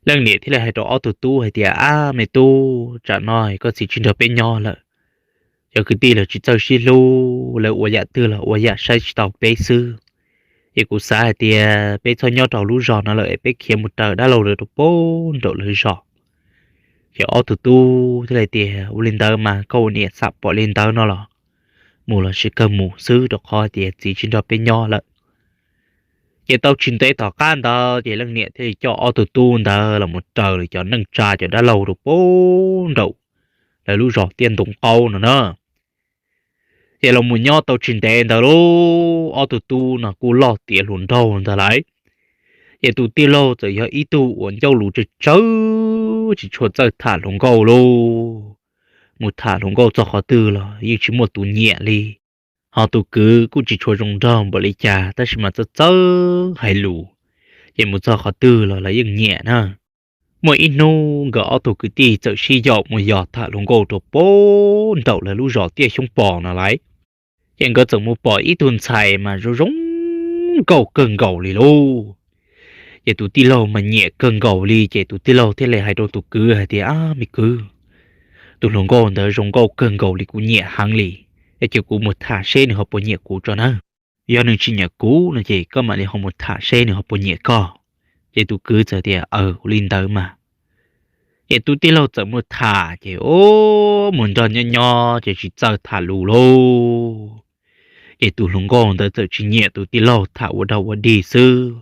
leej niam thiaj li hais rau ob tug tub hais tias, Ab me tub, tsam no koj txiv tsis nrog peb nyob lawm, cov kwv tij los tsis txawj sib hlub, lawv ua yam twg los ua yam saib tsis taus peb xwb. Ces kuv xav hais tias peb txhob nyob rau lub zos no lawm es peb khiav mus raws dab laug lawv rau puag nraum lawv zos. Ces ob tug tub thiaj li tias, Ua li ntawd mas koj ua niam xam pom li ntawd no los mus los sis kawg mus xwb rau qhov hais tias txiv tsis nrog peb nyob lawm. Ces tau tsis ntev tom qab ntawd ces leej niam thiaj li coj ob tug tub ntawd los mus raws lawv cov neej tsa cov dab laug rau puag nraum lawv lub zos Tiaj Ntoo Qaub no na. Ces los mus nyob tau tsis ntev ntawd lauj, ob tug tub no kuj loj tiav hluas nraug ntag lauj. Ces tus tij laug txawm yog ib tug uas ncauj lus tsawg tsawg tsis tshua txawj tham hluas nkauj lauj. Mus tham hluas nkauj txog qhov twg los yeej tsis muaj tus nyiam li. Ho tus kwv kuj tsis tshua zoo nraug npaum li cas tab sis mas txawj txawj hais lus, ces mus txog qhov twg los lawv yeej nyiam na. Muaj ib hnub nkawd ob tug kwv tij txawm sib yaum mus yos tham hluas nkauj rau puag nraum lawv lub zos Tiaj Xyoob Pos no lauj. Ces nkawd txawm mus pom ib tug ntxhais mas zoo zoo nkauj kawg nkaus li lauj. Ces tus tij laug mas nyiam kawg nkaus li ces tus tij laug thiaj li hais rau tus kwv hais tias, Ab me kwv, tus hluas nkauj ntawd zoo nkauj kawg nkaus li, kuv nyiam heev li. Es cia kuv mus tham seb nws ho puas nyiam kuv tso nawb. Yog nws tsis nyiam kuv no ces koj mam li ho mus tham seb nws ho puas nyiam koj. Ces tus kwv txawm tias, Aws, ua li ntawd mas. Ces tus tij laug txawm mus tham ces mus nrog nyob nyob ces tsis txawj tham lus lauj. Ces tus hluas nkauj ntawd txawm tsis nyiam tus tij laug, tham ua dog ua dig xwb.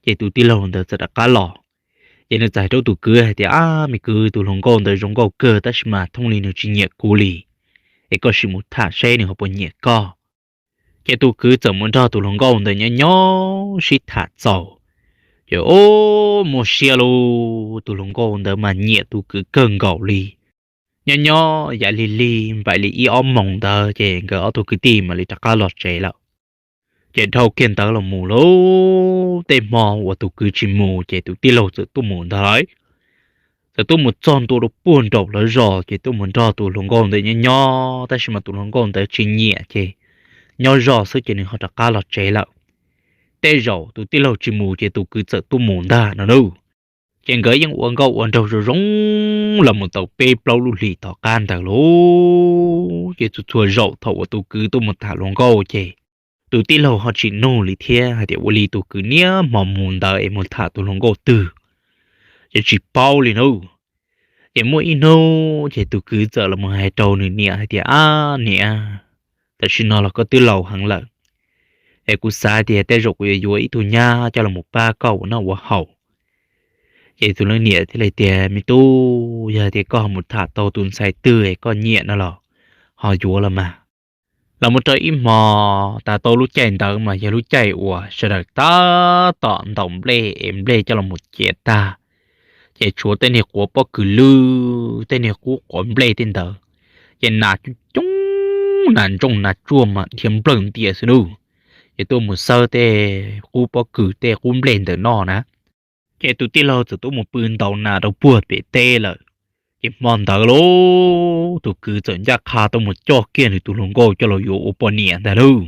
Ces tus tij laug ntawd txawm rov qab los. Ces nws txawm hais rau tus kwv hais tias, Ab me kwv, tus hluas nkauj ntawd zoo nkauj kawg tab sis mas thooj li nws tsis nyiam kuv li. Es koj sim mus tham seb nws ho puas nyiam koj. Ces tus kwv txawm mus nrog tus hluas nkauj ntawd nyob nyob sib tham txaus. Ces ub, muaj siab lauj, tus hluas nkauj ntawd mas nyiam tus kwv kawg nkaus li. Nyob nyob yav lig lig npaim li ib ob moos ntawd ces nkawd ob tug kwv tij mam li rov qab los tsev lawm. Ces dhau kiag ntawd los mus lauj, tej hmo uas tus kwv tsis mus ces tus tij laug txawm tuaj mus ntag lauj. Txawm tuaj mus txog ntua rau puag nraum lawv zos ces tuaj mus nrog tus hluas nkauj ntawd nyob nyob tab sis mas tus hluas nkauj ntawd tsis nyiam ces nyob zog xwb ces nws ho rov qab los tsev lawm. Tej zaum tus tij laug tsis mus ces tus kwv txawm tuaj mus ntag no lauj. Ces nkawd yeej ua nkauj ua nraug zoo zoo los mus tau peb plaub lub hlis tom qab ntawd lauj. Ces txhua txhua zaum thaum uas tus kwv tuaj mus tham hluas nkauj ces tus tij laug ho tsis nug li thiab hais tias ua li tus kwv niaj hmo mus ntawd es mus tham tus hluas nkauj twg, ces tsis paub li nawb. Ces muaj ib hnub ces tus kwv txawm los mus hais rau nws niam hais tias, Ab niam, tam sim no los koj twb laus heev lawm, es kuv xav tias tej zaum kuv yuav yuav ib tug nyab coj los mus pab koj ua noj ua haus. Ces tus leej niam thiaj li tias, Me tub, yog tias koj ho mus tham tau tus ntxhais twg es koj nyiam no los ho yuav los mas. Los mus rau ib hmo, tas tau lub caij ntawd mas yog lub caij uas sawv daws tab tom ntaus nplej es nplej coj los mus ciav tag, ces tshuav tej niag quav pob kws lwj, tej niag qub quav nplej tej ntawd, ces nas coob coob, nas ntsooj nas tsuag mas dhia nplawg ntias xwb nawb. Ces tuaj mus xawb tej qub pob kws tej qub nplej ntawd noj na. Ces tus tij laug txawm tuaj mus pw ntaus nas rau puag pem teb lawm. Ces hmo ntawd lauj, tus kwv txawm ncaj qha tuaj mus coj kiag nws tus hluas nkauj coj los yuav ua poj niam ntag lauj.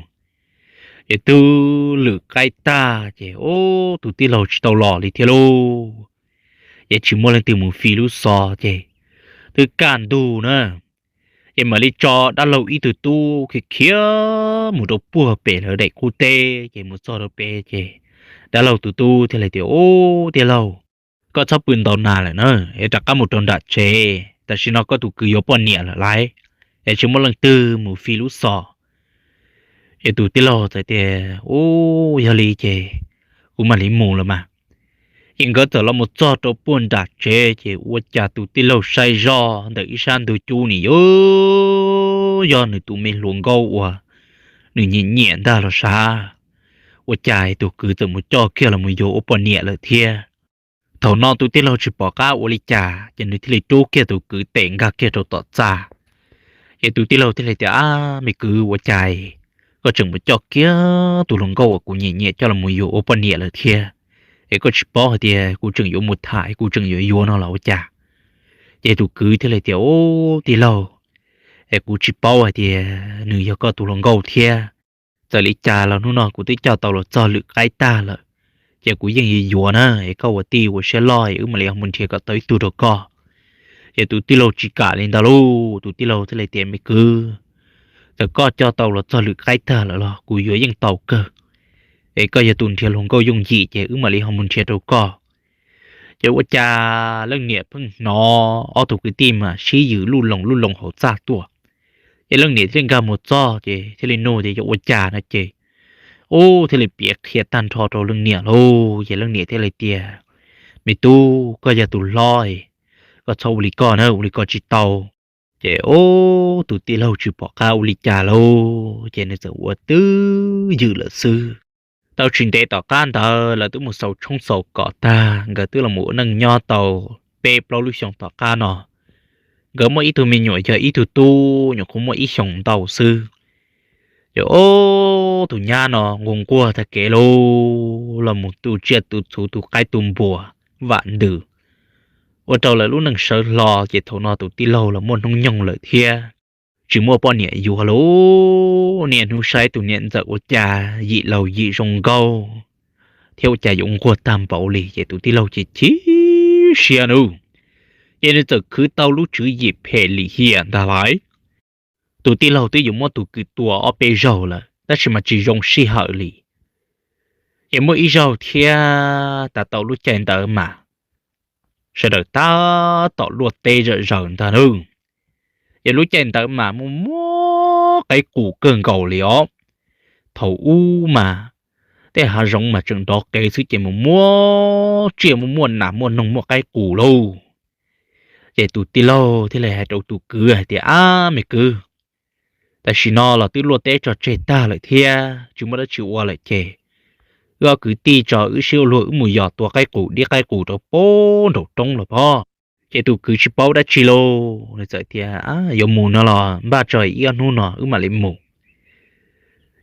Ces twb lwm qaib tag ces tus tij laug tsis tau los li thiab lauj. Ces tsis muaj leej twg mus fi lub xov ces twb kaj ntug na. Ces mam li tso dab laug ib tug tub khiav khiav mus rau puag pem lawv daim qub teb, ces mus txog rau pem ces dab laug tus tub thiaj li tias, Ub, tij laug, koj txhob pw ntaus nas lawm na, es rov qab mus rau nram tsev, tam sim no koj tus kwv yuav poj niam lawm lauj, es tsis muaj leej twg mus fi lub xov. Ces tus tij laug txawm tias, Ub, yog li ces kuv mam li mus los mas. Ces nkawd txawm los mus txog rau puag nram tsev ces ua cas tus tij laug saib zoj ntawm ib sab ntug cub ni yog, yog nws tus me hluas nkauj uas nws nyiam nyiam ntag los sav. Ua cas tus kwv txawm mus coj kiag los mus yuav ua poj niam lawm thiab. Thaum no tus tij laug tsis pom qab ua li cas ces nws thiaj li rub kiag tus kwv tes nkag kiag rau tom txaj. Ces tus tij laug thiaj li tias, Ab me kwv, ua cas koj tseem mus coj kiag tus hluas nkauj uas kuv nyiam nyiam coj los mus yuav ua poj niam lawm thiab? Es koj tsis paub hais tias kuv tseem yuav mus tham, kuv tseem yuav yuav no los ua cas? Ces tus kwv thiaj li tias, Ub, tij laug, es kuv tsis paub hais tias nws yog koj tus hluas nkauj thiab. Txawm li cas los hnub no kuv twb coj tau los txog lwm qaib tag lawm, ces kuv yeej yuav yuav na, es koj ua tij ua siab loj es wb mam li ho mus nrhiav kom tau ib tug rau koj. Ces tus tij laug tsis kam li ntawd lauj, tus tij laug thiaj li tias, Me kwv, txawm koj coj tau los txog lwm qaib tag lawm los kuv yuav yeej tau kawg. Es koj yog tus nrhiav hluas nkauj yooj yim ces wb mam li ho mus nrhiav rau koj. Ces ua cas leej niam pheej hnov ob tug kwv tij mas sib yws luj loos luj loos hauv txaj tuaj. Ces leej niam thiaj li nkag mus txog ces thiaj li nug tias, Yog ua cas no? Ces ub, thiaj li piav qhia tag nrho rau leej niam lauj. Ces leej niam thiaj li tias, Me tub, koj yog tus hlob, koj txhob ua li koj na, ua li koj tsis tau. Ces ub, tus tij laug tsis pom qab ua li cas lauj, ces nws txawm ua twj ywm lawm xwb. Tau tsis ntev tom qab ntawd lawv twb mus xaus tshoob xaus kos tag, nkawd twb los mus ua neej nyob tau peb plaub lub xyoo tom qab no. Nkawd muaj ib tug me nyuam yog ib tug tub, nyuam qhuav muaj ib xyoos ntau xwb. Ces ub, tus nyab no nquag nquag tag kev lauj, los mus tu tsiaj tu txhu tu qaib tu npua vam ntws, ua rau lawv lub neej sawv hlo. Ces thaum no tus tij laug los muaj hnub nyoog lawm thiab, tsis muaj poj niam yuav lauj. Niaj hnub saib tus niam ntxawm ua cas yim laus yim zoo nkauj thiab ua cas yuav nquag tag npaum li, ces tus tij laug chim chim siab nawb. Ces nws txawm khwv tau lub tswv yim phem lim hiam ntag lauj. Tus tij laug twb yuav muab tus kwv tua ob peb zaug lawm tab sis mas tsis zoo sij hawm li. Ces muaj ib zaug thiab, tas tau lub caij ntawd mas sawv daws tab tom luaj teb zom zaws ntag nawb. Ces lub caij ntawd mas muaj muaj qaib qus kawg nkaus li os. Thaum ub mas tej hav zoov mas tseem nrov qees xwb ces mus muaj tsiaj muaj muaj nas muaj noog muaj qaib qus lauj. Ces tus tij laug thiaj li hais rau tus kwv hais tias, Ab me kwv, tam sim no los twb luaj teb tso tseg tag lawm thiab tsis muaj dab tsi ua lawm ces wb ob kwv tij tso wb sib ua luag wb mus yos tua qaib qus dib qaib qus rau pem nraum roob los pob. Ces tus kwv tsis paub dab tsi lauj, nws txawm tias, Yuav mus no los npaj tso ib ob hnub no wb mam li mus.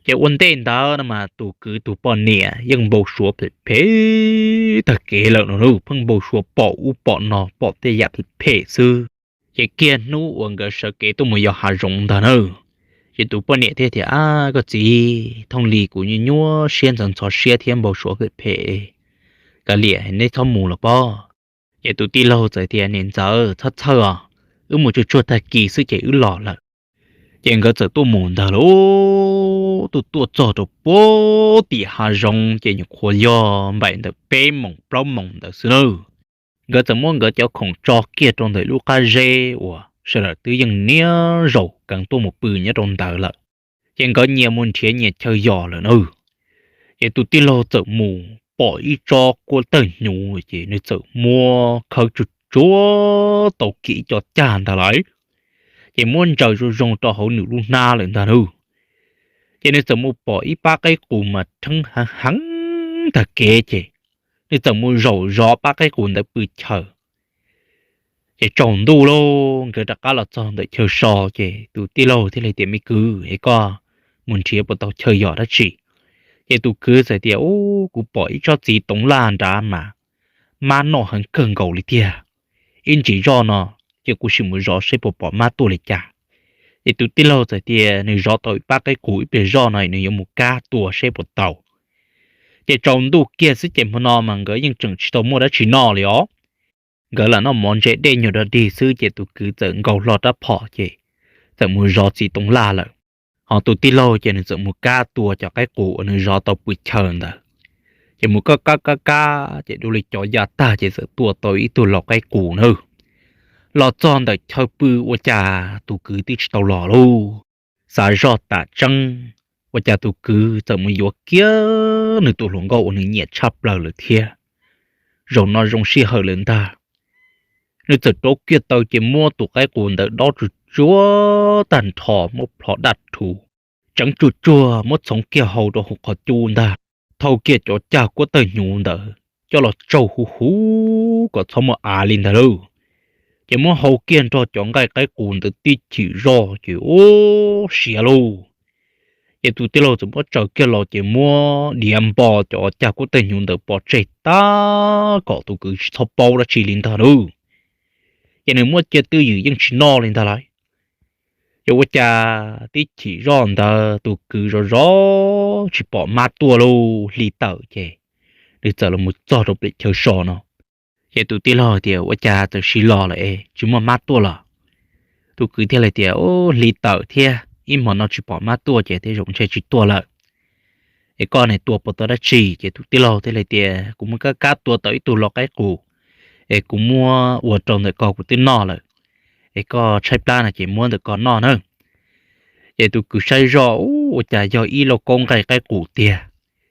Ces ua ntej ntawd no mas tus kwv tus poj niam yeej npau suav phem phem tag kev lawm no, pheej npau suav pom ub pom no pom tej yam phem phem xwb. Ces kiag hnub uas nkawd sawv kev tuaj mus yos hav zoov ntag na, ces tus poj niam thiaj tias, Ab koj txiv, thooj li kuv nyuaj nyuaj siab ntxhov ntxhov siab thiab npau suav phem phem, kav liam neb txhob mus los pob. Ces tus tij laug txawm tias, Niam ntxawm, txhob txhawj os, wb mus tsuag tsuag tag kis xwb ces wb los lawm. Ces nkawd txawm tuaj mus ntag lauj, tuaj tuaj txog rau puag tim hav zoov ces nyuam qhuav yog npaum ntawm peb moos plaub moos ntawd xwb nawb. nkawd txawm muab nkawd cov khoom tso kiag rau ntawm lub qab zeb uas sawv daws twb yeej niaj zaus keev tuaj mus pw nyob rau ntawd lawm. Ces nkawd nyias mus nrhiav nyias chaw yos lawm na. Ces tus tij laug txawm mus pom ib tsob kuab tawg hnyuv ces nws txawm muab khawb tsuag tsuag tau kiag ib co cag ntag lauj, ces muab ntsaws zoo zoo rau hauv nws lub hnab lawm ntag lauj. Ces nws txawm mus pom ib pab qaib qus mas rheeb heev heev tag kev ces nws txawm mus zaum zov pab qaib qus ntawd pw chaw. Ces tsaus ntuj lauj, nkawd rov qab los txog ntawm chaw so ces tus tij laug thiaj li tias, Me kwv, es koj mus nrhiav puas tau chaw yos dab tsi? Ces tus kwv txawm tias, Ub, kuv pom ib tsob txiv toov laj nrad mas mab noj heev kawg nkaus li tiag. Ib ntsis zoj no ces kuv sim mus zov seb puas pom mab tuaj li cas. Ces tus tij laug txawm tias nws zov tau ib pab qaib qus ib pliag zoj no nws yuav mus kab tua seb puas tau. Ces tsaus ntuj kiag xwb ces hmo no mas nkawd yeej tseem tsis tau muaj dab tsi noj li os. Nkawd lam noj mov ntse dej nyuag dog dig xwb ces tus kwv txawm nkaus hlo rab phom ces txawm mus zov txiv toov laj lawm. Ho tus tij laug ces nws txawm mus kab tua cov qaib qus uas nws zov tau pw chaw ntawd. Ces mus kab kab kab kab ces dua li cov ya tag ces txawm tua tau ib tug lau qaib qus na. Los txog ntawm chaw pw ua cas tus kwv twb tsis tau los lauj. Xav zoj tas tseeb, ua cas tus kwv txawm mus yuav kiag nws tus hluas nkauj uas nws nyiam tshaj plaws lawm thiab. Zaum no zoo sij hawm lawm ntag. Nws txawm rauv kiag taw ces muab tus qaib qus ntawd dob tsuag tsuag tag nrho, muab plho daj rhuv, tseev tsuag tsuag muab txhoov kiag hau rau hauv qhov cub ntag, thau kiag cov cag kuab tawg hnyuv ntawd coj los tsaug huv huv kom txhob muaj av li ntag lauj. Ces muab hau kiag nrog cov nqaij qaib qus ntawd tib chim zoj ces ub siav lauj. Ces tus tij laug txawm muab tsaws kiag los ces muab diav npo cov cag kuab tawg hnyuv ntawd pov tseg tag kom tus kwv tsis txhob paub dab tsi li ntag lauj. Ces nws muab cia twj ywm yeej tsis noj li ntag lauj. Ces ua cas tib chim zoj ntawd tus kwv zov zov tsis pom mab tuaj lauj, hli tawm ces nws txawm los mus txog rau pem chaw so no. Ces tus tij laug tias, Ua cas txawm siv los lawm es tsis muaj mab tuaj los? Tus kwv thiaj li tias, Ub, hli tawm thiab ib hmo no tsis pom mab tuaj ces tej zaum ntshe tsis tuaj lawm. Es koj ne tua puas tau dab tsi? Ces tus tij laug thiaj li tias, Kuv muab kab kab tua tau ib tug lau qaib qus, es kuv muab ua rau ntawm ko kuv twb noj lawm. Es koj tshaib plab no ces muab ntawm ko noj na. Ces tus kwv saib zoj, Ub, ua cas yog ib lauj kaub nqaij qaib qus tiag.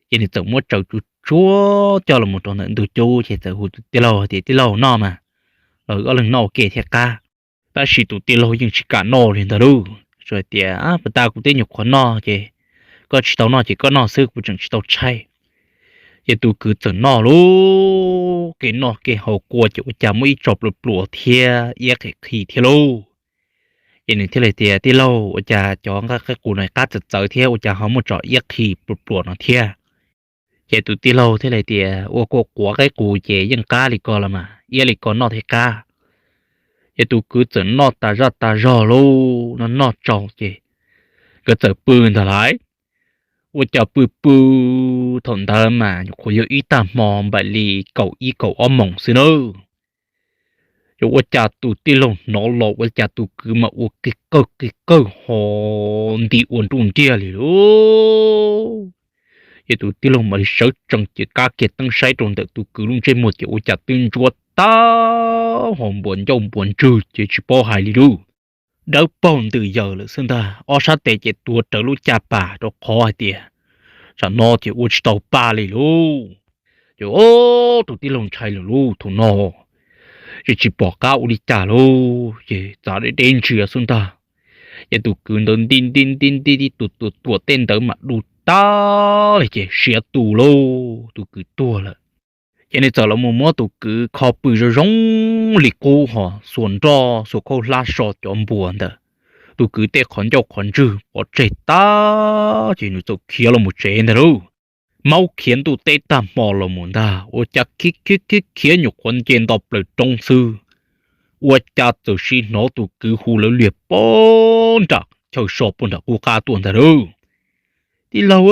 Ces nws txawm muab tsaws tsuag tsuag coj los rau ntawm ntug cub ces txawm hu tus tij laug tias, Tij laug, noj mas, los wb ob leeg noj ua ke thiaj qab. Tab sis tus tij laug yeej tsis kam noj li ntag lauj, tsuas tias, Puas tas kuv twb nyuam qhuav noj ces koj tsis tau noj ces koj noj xwb, kuv tseem tsis tau tshaib. Ces tus kwv txawm noj lauj, kev noj kev haus kua ces ua cas muaj ib tso pluas pluas thiab iab qhi qhi thiab lauj. Ces nws thiaj li tias, Tij laug, ua cas cov nqaij qaib qus no qab txawv txawv thiab ua cas ho muaj tso iab qhi pluas pluas no thiab? Ces tus tij laug thiaj li tias, Ua kua quav qaib qus ces yeej qab li ko los mas, iab li ko noj thiaj qab. Ces tus kwv txawm noj tas zaj tas zog lauj, noj noj tsau ces nkawd txawm pw ntag lauj. Ua cas pw pw thaum ntawd mas nyuam qhuav yog ib tag hmo npaum li kaum ib kaum ob moos xwb nawb. Ces ua cas tus tij laug hnov los ua cas tus kwv mas ua kiag kawg kiag kawg ho nti ua nruj nriag li lauj. Ces tus tij laug mam li sawv tsees ces kab kiag teeb saib rau ntawm tus kwv lub ntsej muag ces ua cas twb ntsuab tag ho npuas ncauj npuas ntswg ces tsis paub hais li lauj. Dawb paug ntws yaws lawm xwb ntag, ob sab tes ces tuav rawv lub caj pas rau qhov hais tias tsam no ces ua tsis tau pa li lauj. Ces tus tij laug ntshai lawm lauj, thaum no ces tsis pom qab ua li cas lauj, ces txav deb deb ntsia xwb ntag. Ces tus kwv ntawd nti nti nti nti tib tuam tuam tuam tej ntawd mam du tag li ces siav tus lauj, tus kwv tuag lawm. Ces nws txawm los mus muab tus kwv kho pw zoo zoo li qub ho xuas nroj xuas khaub hlab so cov npuas ntawd. Tus kwv tej qhov ncauj qhov ntswg pov tseg tag ces nws txawm khiav los mus tsev ntag lauj. Maub khiav ntuj teb tag hmo los mus ntag, ua cas khiav khiav khiav khiav nyuam qhuav nce nto plaws roob xwb, ua cas txawm sim hnov tus kwv hu lawv liag puag nram chaw so puag nram qub qab tuaj ntag lauj. Tij laug,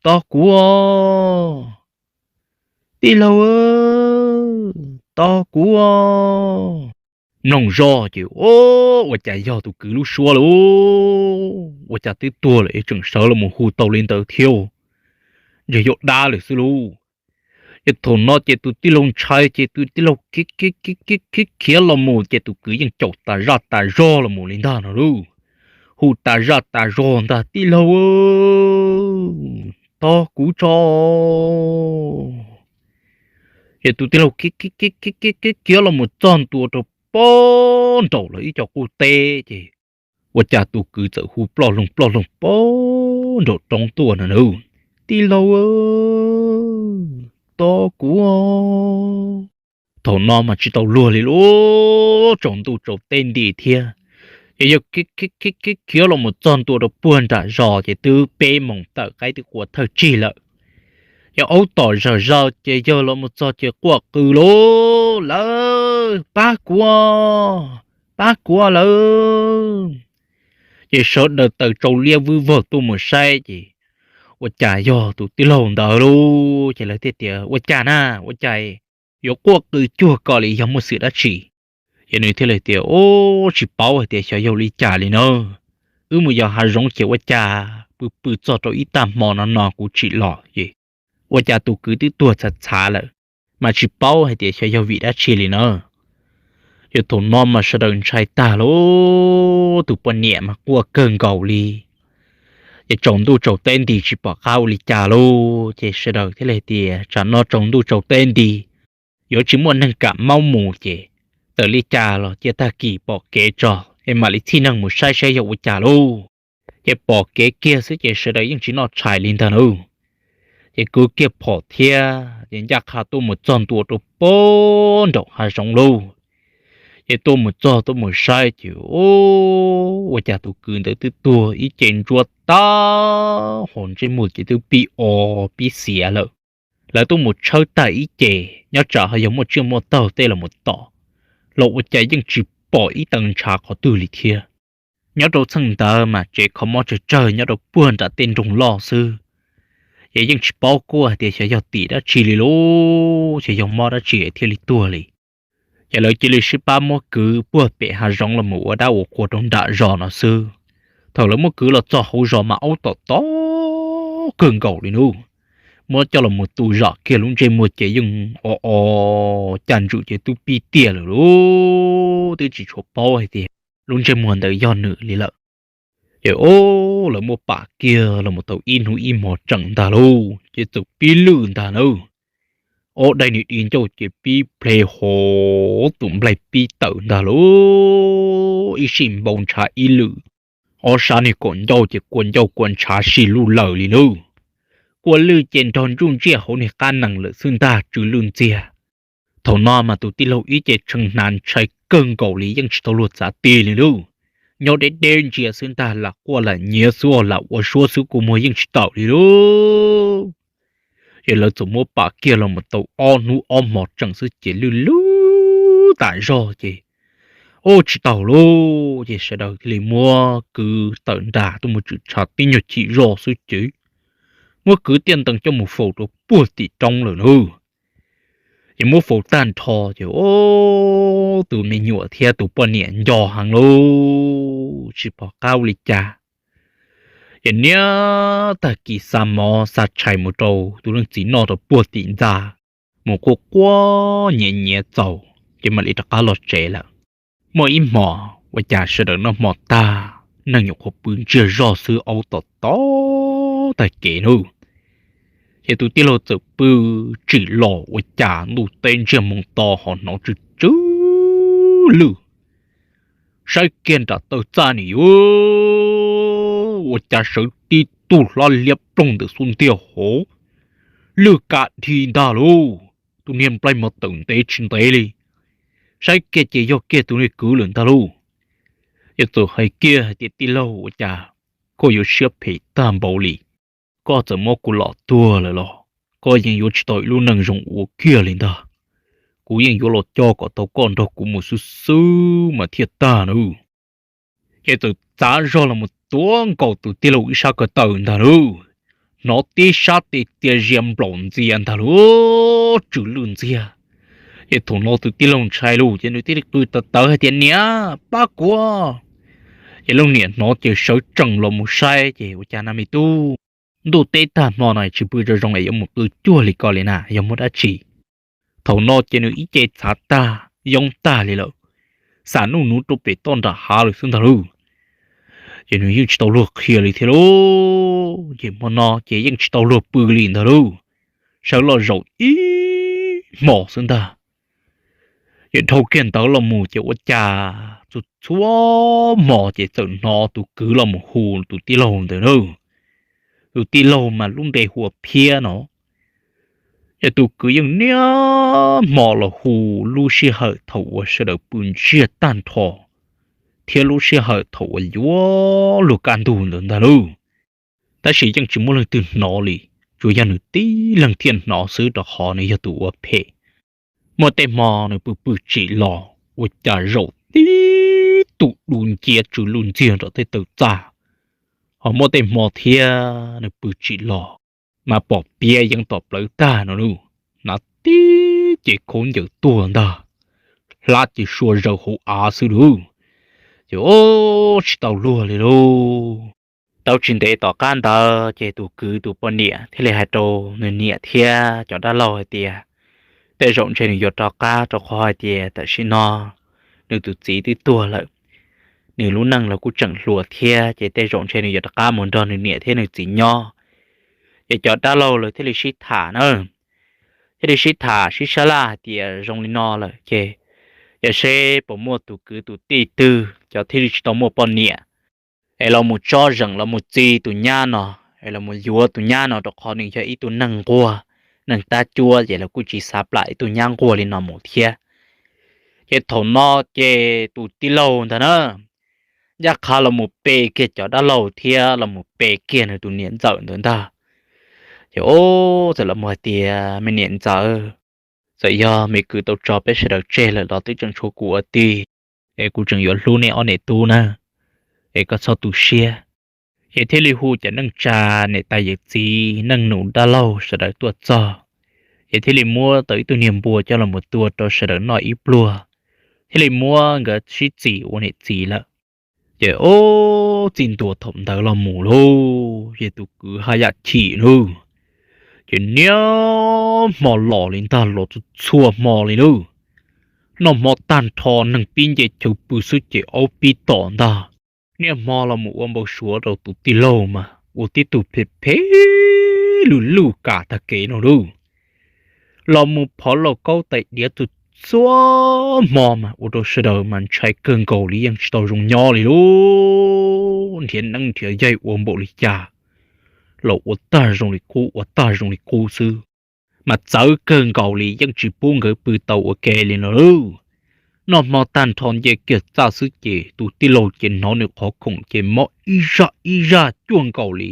tos kuv os! Tij laug, tos kuv os! Mloog zoj ces, ua cas yog tus kwv lub suab lauj, ua cas twb tuag lawm es tseem sawv los mus hu tau li ntawd thiab, ntshe yog dab lawm xwb lauj. Ces thaum no ces tus tij laug ntshai ces tus tij laug khiav khiav los mus ces tus kwv yeej caum tas zaj tas zog los mus li ntag no lauj. Hu tas zaj tas zog ntag, tij laug, tos kuv tso. Ces tus tij laug khiav khiav khiav khiav khiav khiav los mus txog ntua rau pob nraum lawv ib co qub teb ces ua cas tus kwv txawm hu ploj loog ploj loog pob nraum roob tuaj no na, tij laug, tos kuv. Thaum no mas tsis tau luag li lauj, tsaus ntuj tsaus teb nti thiab. Ces yog khiav khiav khiav khiav los mus txog ntua rau puag nram zos ces twb peb moos tawm qaib twb qua thawj tsig lawm. Ces aub tom zawm zaws ces yawg los mus txog ces quaj qw lauj, lawv pab kuv, pab kuv lawv. Ces sawv daws taws tsau liab vwb vog tuaj mus saib ces ua cas yog tus tij laug ntawd lauj. Ces lawv thiaj tias, ua cas na, ua cas yuav quaj qw cuag ko li, yog muaj xwm dab tsi? Ces nws thiaj li tias, ub, tsis paub hais tias xyov yog li cas li na. Wb mus yos hav zoov ces ua cas pw pw txog rau ib tag hmo no no kuv tsim los ces ua cas tus kwv twb tuag txhav txhav lawm, mas tsis paub hais tias xyov yog vim dab tsi li na. Ces thaum no mas sawv daws ntshai tag lauj, tus poj niam mas quaj kawg nkaus li. Ces tsaus ntuj tsaus teb nti tsis pom qab ua li cas lauj, ces sawv daws thiaj li tias, tsam no tsaus ntuj tsaus teb nti yuav tsis muaj neeg kam maub mus ces tawm li cas los cia tag kis pom kev tso es mam li txhij neeg mus saib saib yog ua cas lauj. Ces pom kev kiag xwb ces sawv daws yeej tsis noj tshais li ntag lauj. Ces kwv kiag phom thiab ces ncaj qha tuaj mus txog ntua rau pob nraum hav zoov lauj. Ces tuaj mus txog tuaj mus saib ces ua cas tus kwv ntawd twb tuag ib ce ntsuab tag, hos ntsej muag ces twb pib o pib xiav lawm. Lawv tuaj mus tshawb tag ib ce, nyob tsam ho yog muaj tsiaj muaj taug tej los mus tom, los ua cas yeej tsis pom ib tee ntshav qhov twg li thiab. Nyob rau txheej ntawd mas tsev kho mob tsawg tsawg nyob rau puag nram tej nroog loj xwb. Ces yeej tsis paub kuj hais tias xyov yog tim dab tsi li lauj, xyov yog mob dab tsi thiaj li tuag li. Ces lawv cia li sib pab muab kwv puag pem hav zoov los mus ua dab ua qhua rau nram zos no xwb. Thaum lawv muab kwv los txog hauv zos mas aub tom tom kawg nkaus li nub, muab coj los mus tu zom kiag lub ntsej muag ces yeej o o, cas ntsum ces twb pib tiag lawm lauj, twb tsis tshua paub hais tias lub ntsej muag ntawd yog nws li lawm. Ces o, lawv muab pam kiag los mus tau ib hnub ib hmo tseem ntag lauj ces txawm pib lwj ntag na. Ob daim niag di ncauj ces pib ple hov, tus nplaig pib tawm ntag lauj, ib sij npau ntshav ib lwm. Ob sab niag kaum ncauj ces kua ncauj kua ntshav si luj lawm li lauj. Kua lwj ces nrog ntsuj ntsiaj hauv niag qab nees lawm xwb ntag, tsw lwj ntxiag. Thaum no mas tus tij laug ib ce tshee hnav ntshai kawg nkaus li yeej tsis tau luag txav tig li lauj. Nyob deb deb ntsia xwb ntag, lam quaj lam nyiav xwb, lam ua suab xwb, kua muag yeej tsis tawm li lauj. Ces lawv txawm muab pam kiag los mus tau ob hnub ob hmo tseem xwb ces lwj lwj tas zog ces ua tsis taus lauj. Ces sawv daws thiaj li muab kwv tawm nram tuaj mus tshwm tshav tib nyuag chim zog xwb ces muab kwv tiaj ntees coj mus faus rau puag tim roob lawm nawb. Ces muab faus tag nrho ces o, tus me nyuam thiab tus poj niam nco heev lauj, tsis pom qab ua li cas. Ces niaj tag kis xa mov xa tshais mus rau tus leej txiv noj rau puag tim ntxa, mus quaj quaj nyiav nyiav txaus ces mam li rov qab los tsev lawm. Muaj ib hmo ua cas sawv daws noj hmo tag, neeg nyuam qhuav pw ntsiag zog xwb, aub tom tom tag kev nawb. Ces tus tij laug txawm pw tsim los ua cas ntuj teb ntsiag moo to ho hnov tsw tsw lwj. Saib kiag nram taw txaj ni yuav ua cas sawv tib tug hlab liab ploog ntawm xub ntiag hauv, lwj ka dhi ntag lauj. Tus niag nplaig mas tawm ntev tsis ntev li, saib kiag ces yog kiag tus niag kwv lawm ntag lauj. Ces txawm hais kiag hais tias, tij laug, ua cas koj yuav siab phem tag npaum li? Koj txawm muab kuv lom tuag lawm los koj yeej yuav tsis tau ib lub neej zoo ua kiag li ntag. Kuv yeej yuav los coj kom tau koj nrog kuv mus xwb xwb mas thiaj tag nawb. Ces txawm txav zog los mus tuav nkaus tus tij laug ib sab ko taw ntag lauj. Hnov tib sab tes txia zia nplaum ntxias ntag lauj, tsw lwj ntxiag. Ces thaum no tus tij laug ntshai lauj, ces nws thiaj li qw tawv tawv hais tias, niam, pab kuv. Ces leej niam hnov ces sawv tsees los mus saib ces ua cas na me tub, Ntuj teb tag hmo no tsis pw zoo zoo es yuav mus pw cuag li ko li na, yog muaj dab tsi? Thaum no ces nws ib ce txhav tag yoob tag li lawm, xam nuj nuv rau pem toj nram hav lawm xwb ntag lauj. Ces nws yeej tsis tau luag qhia li thiab lauj, ces hmo no ces yeej tsis tau luag pw li ntag lauj. Sawv los zaum ib hmos xwb ntag. Ces dhau kiag ntawd los mus ces ua cas txhua txhua hmo ces txawm hnov tus kwv los mus hu tus tij laug ntawd na. Tus tij laug mas lub npe hu ua Phiab no. Ces tus kwv yeej niaj hmo los hu lub sij hawm thaum uas sawv daws pw ntsiag tag nrho thiab lub sij hawm thaum uas yuav luag kaj ntug ntawd ntag lauj. Tab sis yeej tsis muaj leej twg hnov li, tsuas yog nws tib leeg thiaj hnov xwb rau qhov nws yog tus ua phem. Muaj tej hmo nws pw pw tsim los ua cas zaum tib tug du nciab tsw luj ntxiag nram tej taw txaj. Ho muaj tej hmo thiab nws pw tsim los mas pom piav yeev tom plawv tag no lauj, hnav tib ce khaub ncaws tuag ntag, hlab ces sua zaws hauv av xwb lauj. Ces ua tsis tau luag li lauj. Tau tsis ntev tom qab ntawd ces tus kwv tus poj niam thiaj li hais rau nws niam thiab cov dab laug hais tias tej zaum ntshe nws yuav rov qab rau qhov hais tias tam sim no nws tus txiv twb tuag lawm, nws lub neej los kuj tseem hluas thiab, ces tej zaum ntshe nws yuav rov qab mus nrog nws niam thiab nws txiv nyob. Ces cov dab laug lawv thiaj li sib tham na, thiaj li sib tham sib sab laj hais tias zoo li no lawm ces, ces seb puas muaj tus kwv tus tij twg cov thiaj li tsis tau muaj poj niam es los mus tsob zeem los mus txi tus nyab no, es los mus yuav tus nyab no rau qhov nws yog ib tug neeg nquag, neeg tab cuab, ces lawv kuj tsis xav plam ib tug nyab nquag li no mus thiab. Ces thaum no ces tus tij laug ntag na, ncaj qha los mus pe kiag cov dab laug thiab los mus pe kiag nws tus niam ntxawm ntawd ntag. Ces ua txawm los mus hais tias, me niam ntxawm, txawm yog me kwv tau tso peb sawv daws tseg lawm los twb tseem tshuav kuv ua tij, es kuv tseem yuav hlub nej ob niam tub na, es koj txhob tu siab. Ces thiaj li hu cov neej tsa, niam tais yawm txiv, neej nus dab laug sawv daws tuaj txog, ces thiaj li muab tau ib tug niag npua coj los mus tua rau sawv daws noj ib pluag, thiaj li muab nkawd sib txim ua niam txiv lawm. Ces ua txij ntua thaum ntawd los mus lauj, ces tus kwv haj yam chim lauj, ces niaj hmo los li ntag, los txhua txhua hmo li lauj. Noj hmo tag nrho neeg pib nce chaw pw xwb ces aub pib tom ntag. Niaj hmo los mus ua npau suav rau tus tij laug mas ua tib tug phem phem luj luj kam tag kev no lauj. Los mus phov lauj kaub tais diav txhua txhua hmo mas ua rau sawv daws mas ntshai kawg nkaus li, yeej tsis tau zoo nyob li lauj. Nrhiav neeb nrhiav yaig ua npaum li cas los ua tag zoo li qub, ua tag zoo li qub xwb, mas txawv kawg nkaus li, yeej tsis pub nkawd pw tau ua ke li no lauj. Noj hmo tag nrho nce kiag txaj xwb ces tus tij laug ces hnov nws qhov khoom ces mob ib zaj ib zaj cuag nkaus li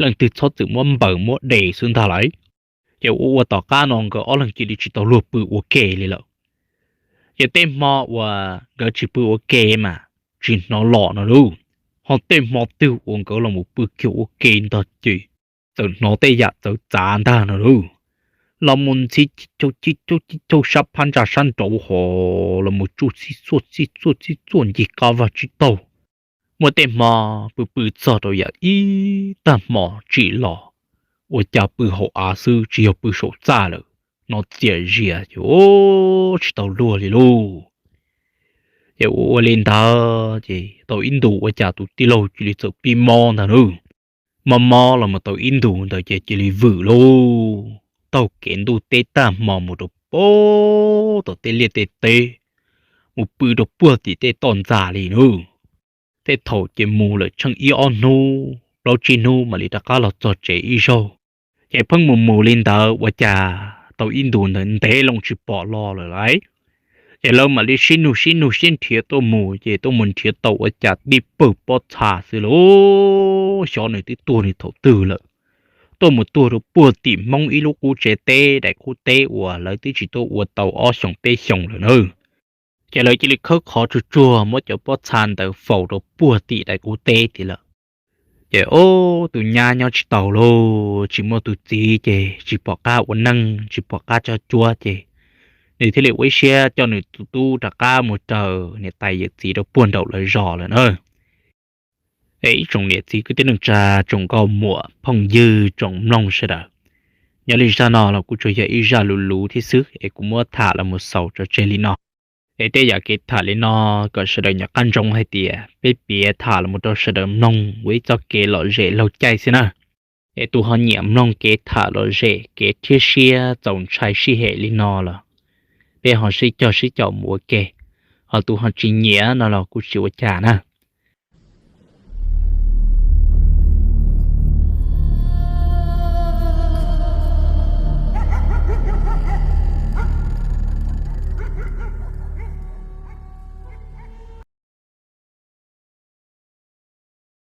leej twg txhob txwm muab npaws muab de xwb ntag lauj. Ces ua ua tom qab no nkawd ob leeg cia li tsis tau luag pw ua ke li lawm. Ces tej hmo uas nkawd tsis pw ua ke mas tsis hnov los no lauj, ho tej hmo twg uas nkawd los mus pw kiag ua ke ntag ces txawm hnov tej yam txawv txav ntag no lauj. Los mus ntxhi cib caug cib caug cib caug sab phab ntsa sab nraud ho los mus tsuj xib xuaj xib xuaj xib xuaj ncig qab vaj tsib taug. Muaj tej hmo pw pw txog rau yam ib tag hmo tsim los, ua cas pw hauv av xwb tsis yog pw saum txaj lawm, no txias zias ces ua tsis tau luag li lauj. Ces ua ua li ntawd ces tau ib ntus ua cas tus tij laug cia li txawm pib mob ntag lauj. Mob mob los mus tau ib ntus ntawd ces cia li vwm lauj, taug kev ntuj teb tag hmo mus rau puag tom tej liaj tej teb, mus pw rau puag tim tej toj ntxas li lauj. Tej thaum ces mus lawm tsheej ib ob hnub plaub tsib hnub mam li rov qab los txog tsev ib zaug. Ces pheej mus mus li ntawd ua cas tau ib ntus ntawd ntev loo tsis pom los lawm lauj. Ces lawv mam li sib nug sib nug sib nrhiav tuaj mus ces tuaj mus nrhiav tau ua cas tib pawg pob txha xwb lauj, xyov nws twb tuag nws thaum twg lawm. Tuaj mus tuag rau puag tim Hmoob ib lub qub tsev teb daim qub teb uas lawv twb tsis tuaj ua tau ob xyoos peb xyoos lawm na. Ces lawv cia li khawb qhov tsuag tsuag muab cov pob txha ntawd faus rau puag tim daim qub teb tid lawm. Ces ub, tus nyab nyob tsis tau lauj, tsis muaj tus txiv ces tsis pom qab ua neej tsis pom qab tso cuab ces nws thiaj li ua ib siab coj nws tus tub rov qab mus raws niam tais yawm txiv rau puag nraum lawv zos lawm na. Es ib tsoom niam txiv kwv tij neej tsa, tsoom nkauj muam phooj ywg tsoom mloog sawv daws, nyob li zaj no los kuj tsuas yog ib zaj luv luv thiab xwb es kuv muab tham los mus xaus tso tseg li no. Es tej yam kev tham li no kom sawv daws nco qab ntsoov hais tias peb piav tham los mus rau sawv daws mloog ua ib txoj kev lom zem laug caij xwb na. Es tus ho nyiam mloog kev tham lom zem kev rhiab siab txaus ntshai sij hem li no los peb ho sib cog sib caum mus ua ke, ho tus ho tsis nyiam no los kuj tsis ua cas na.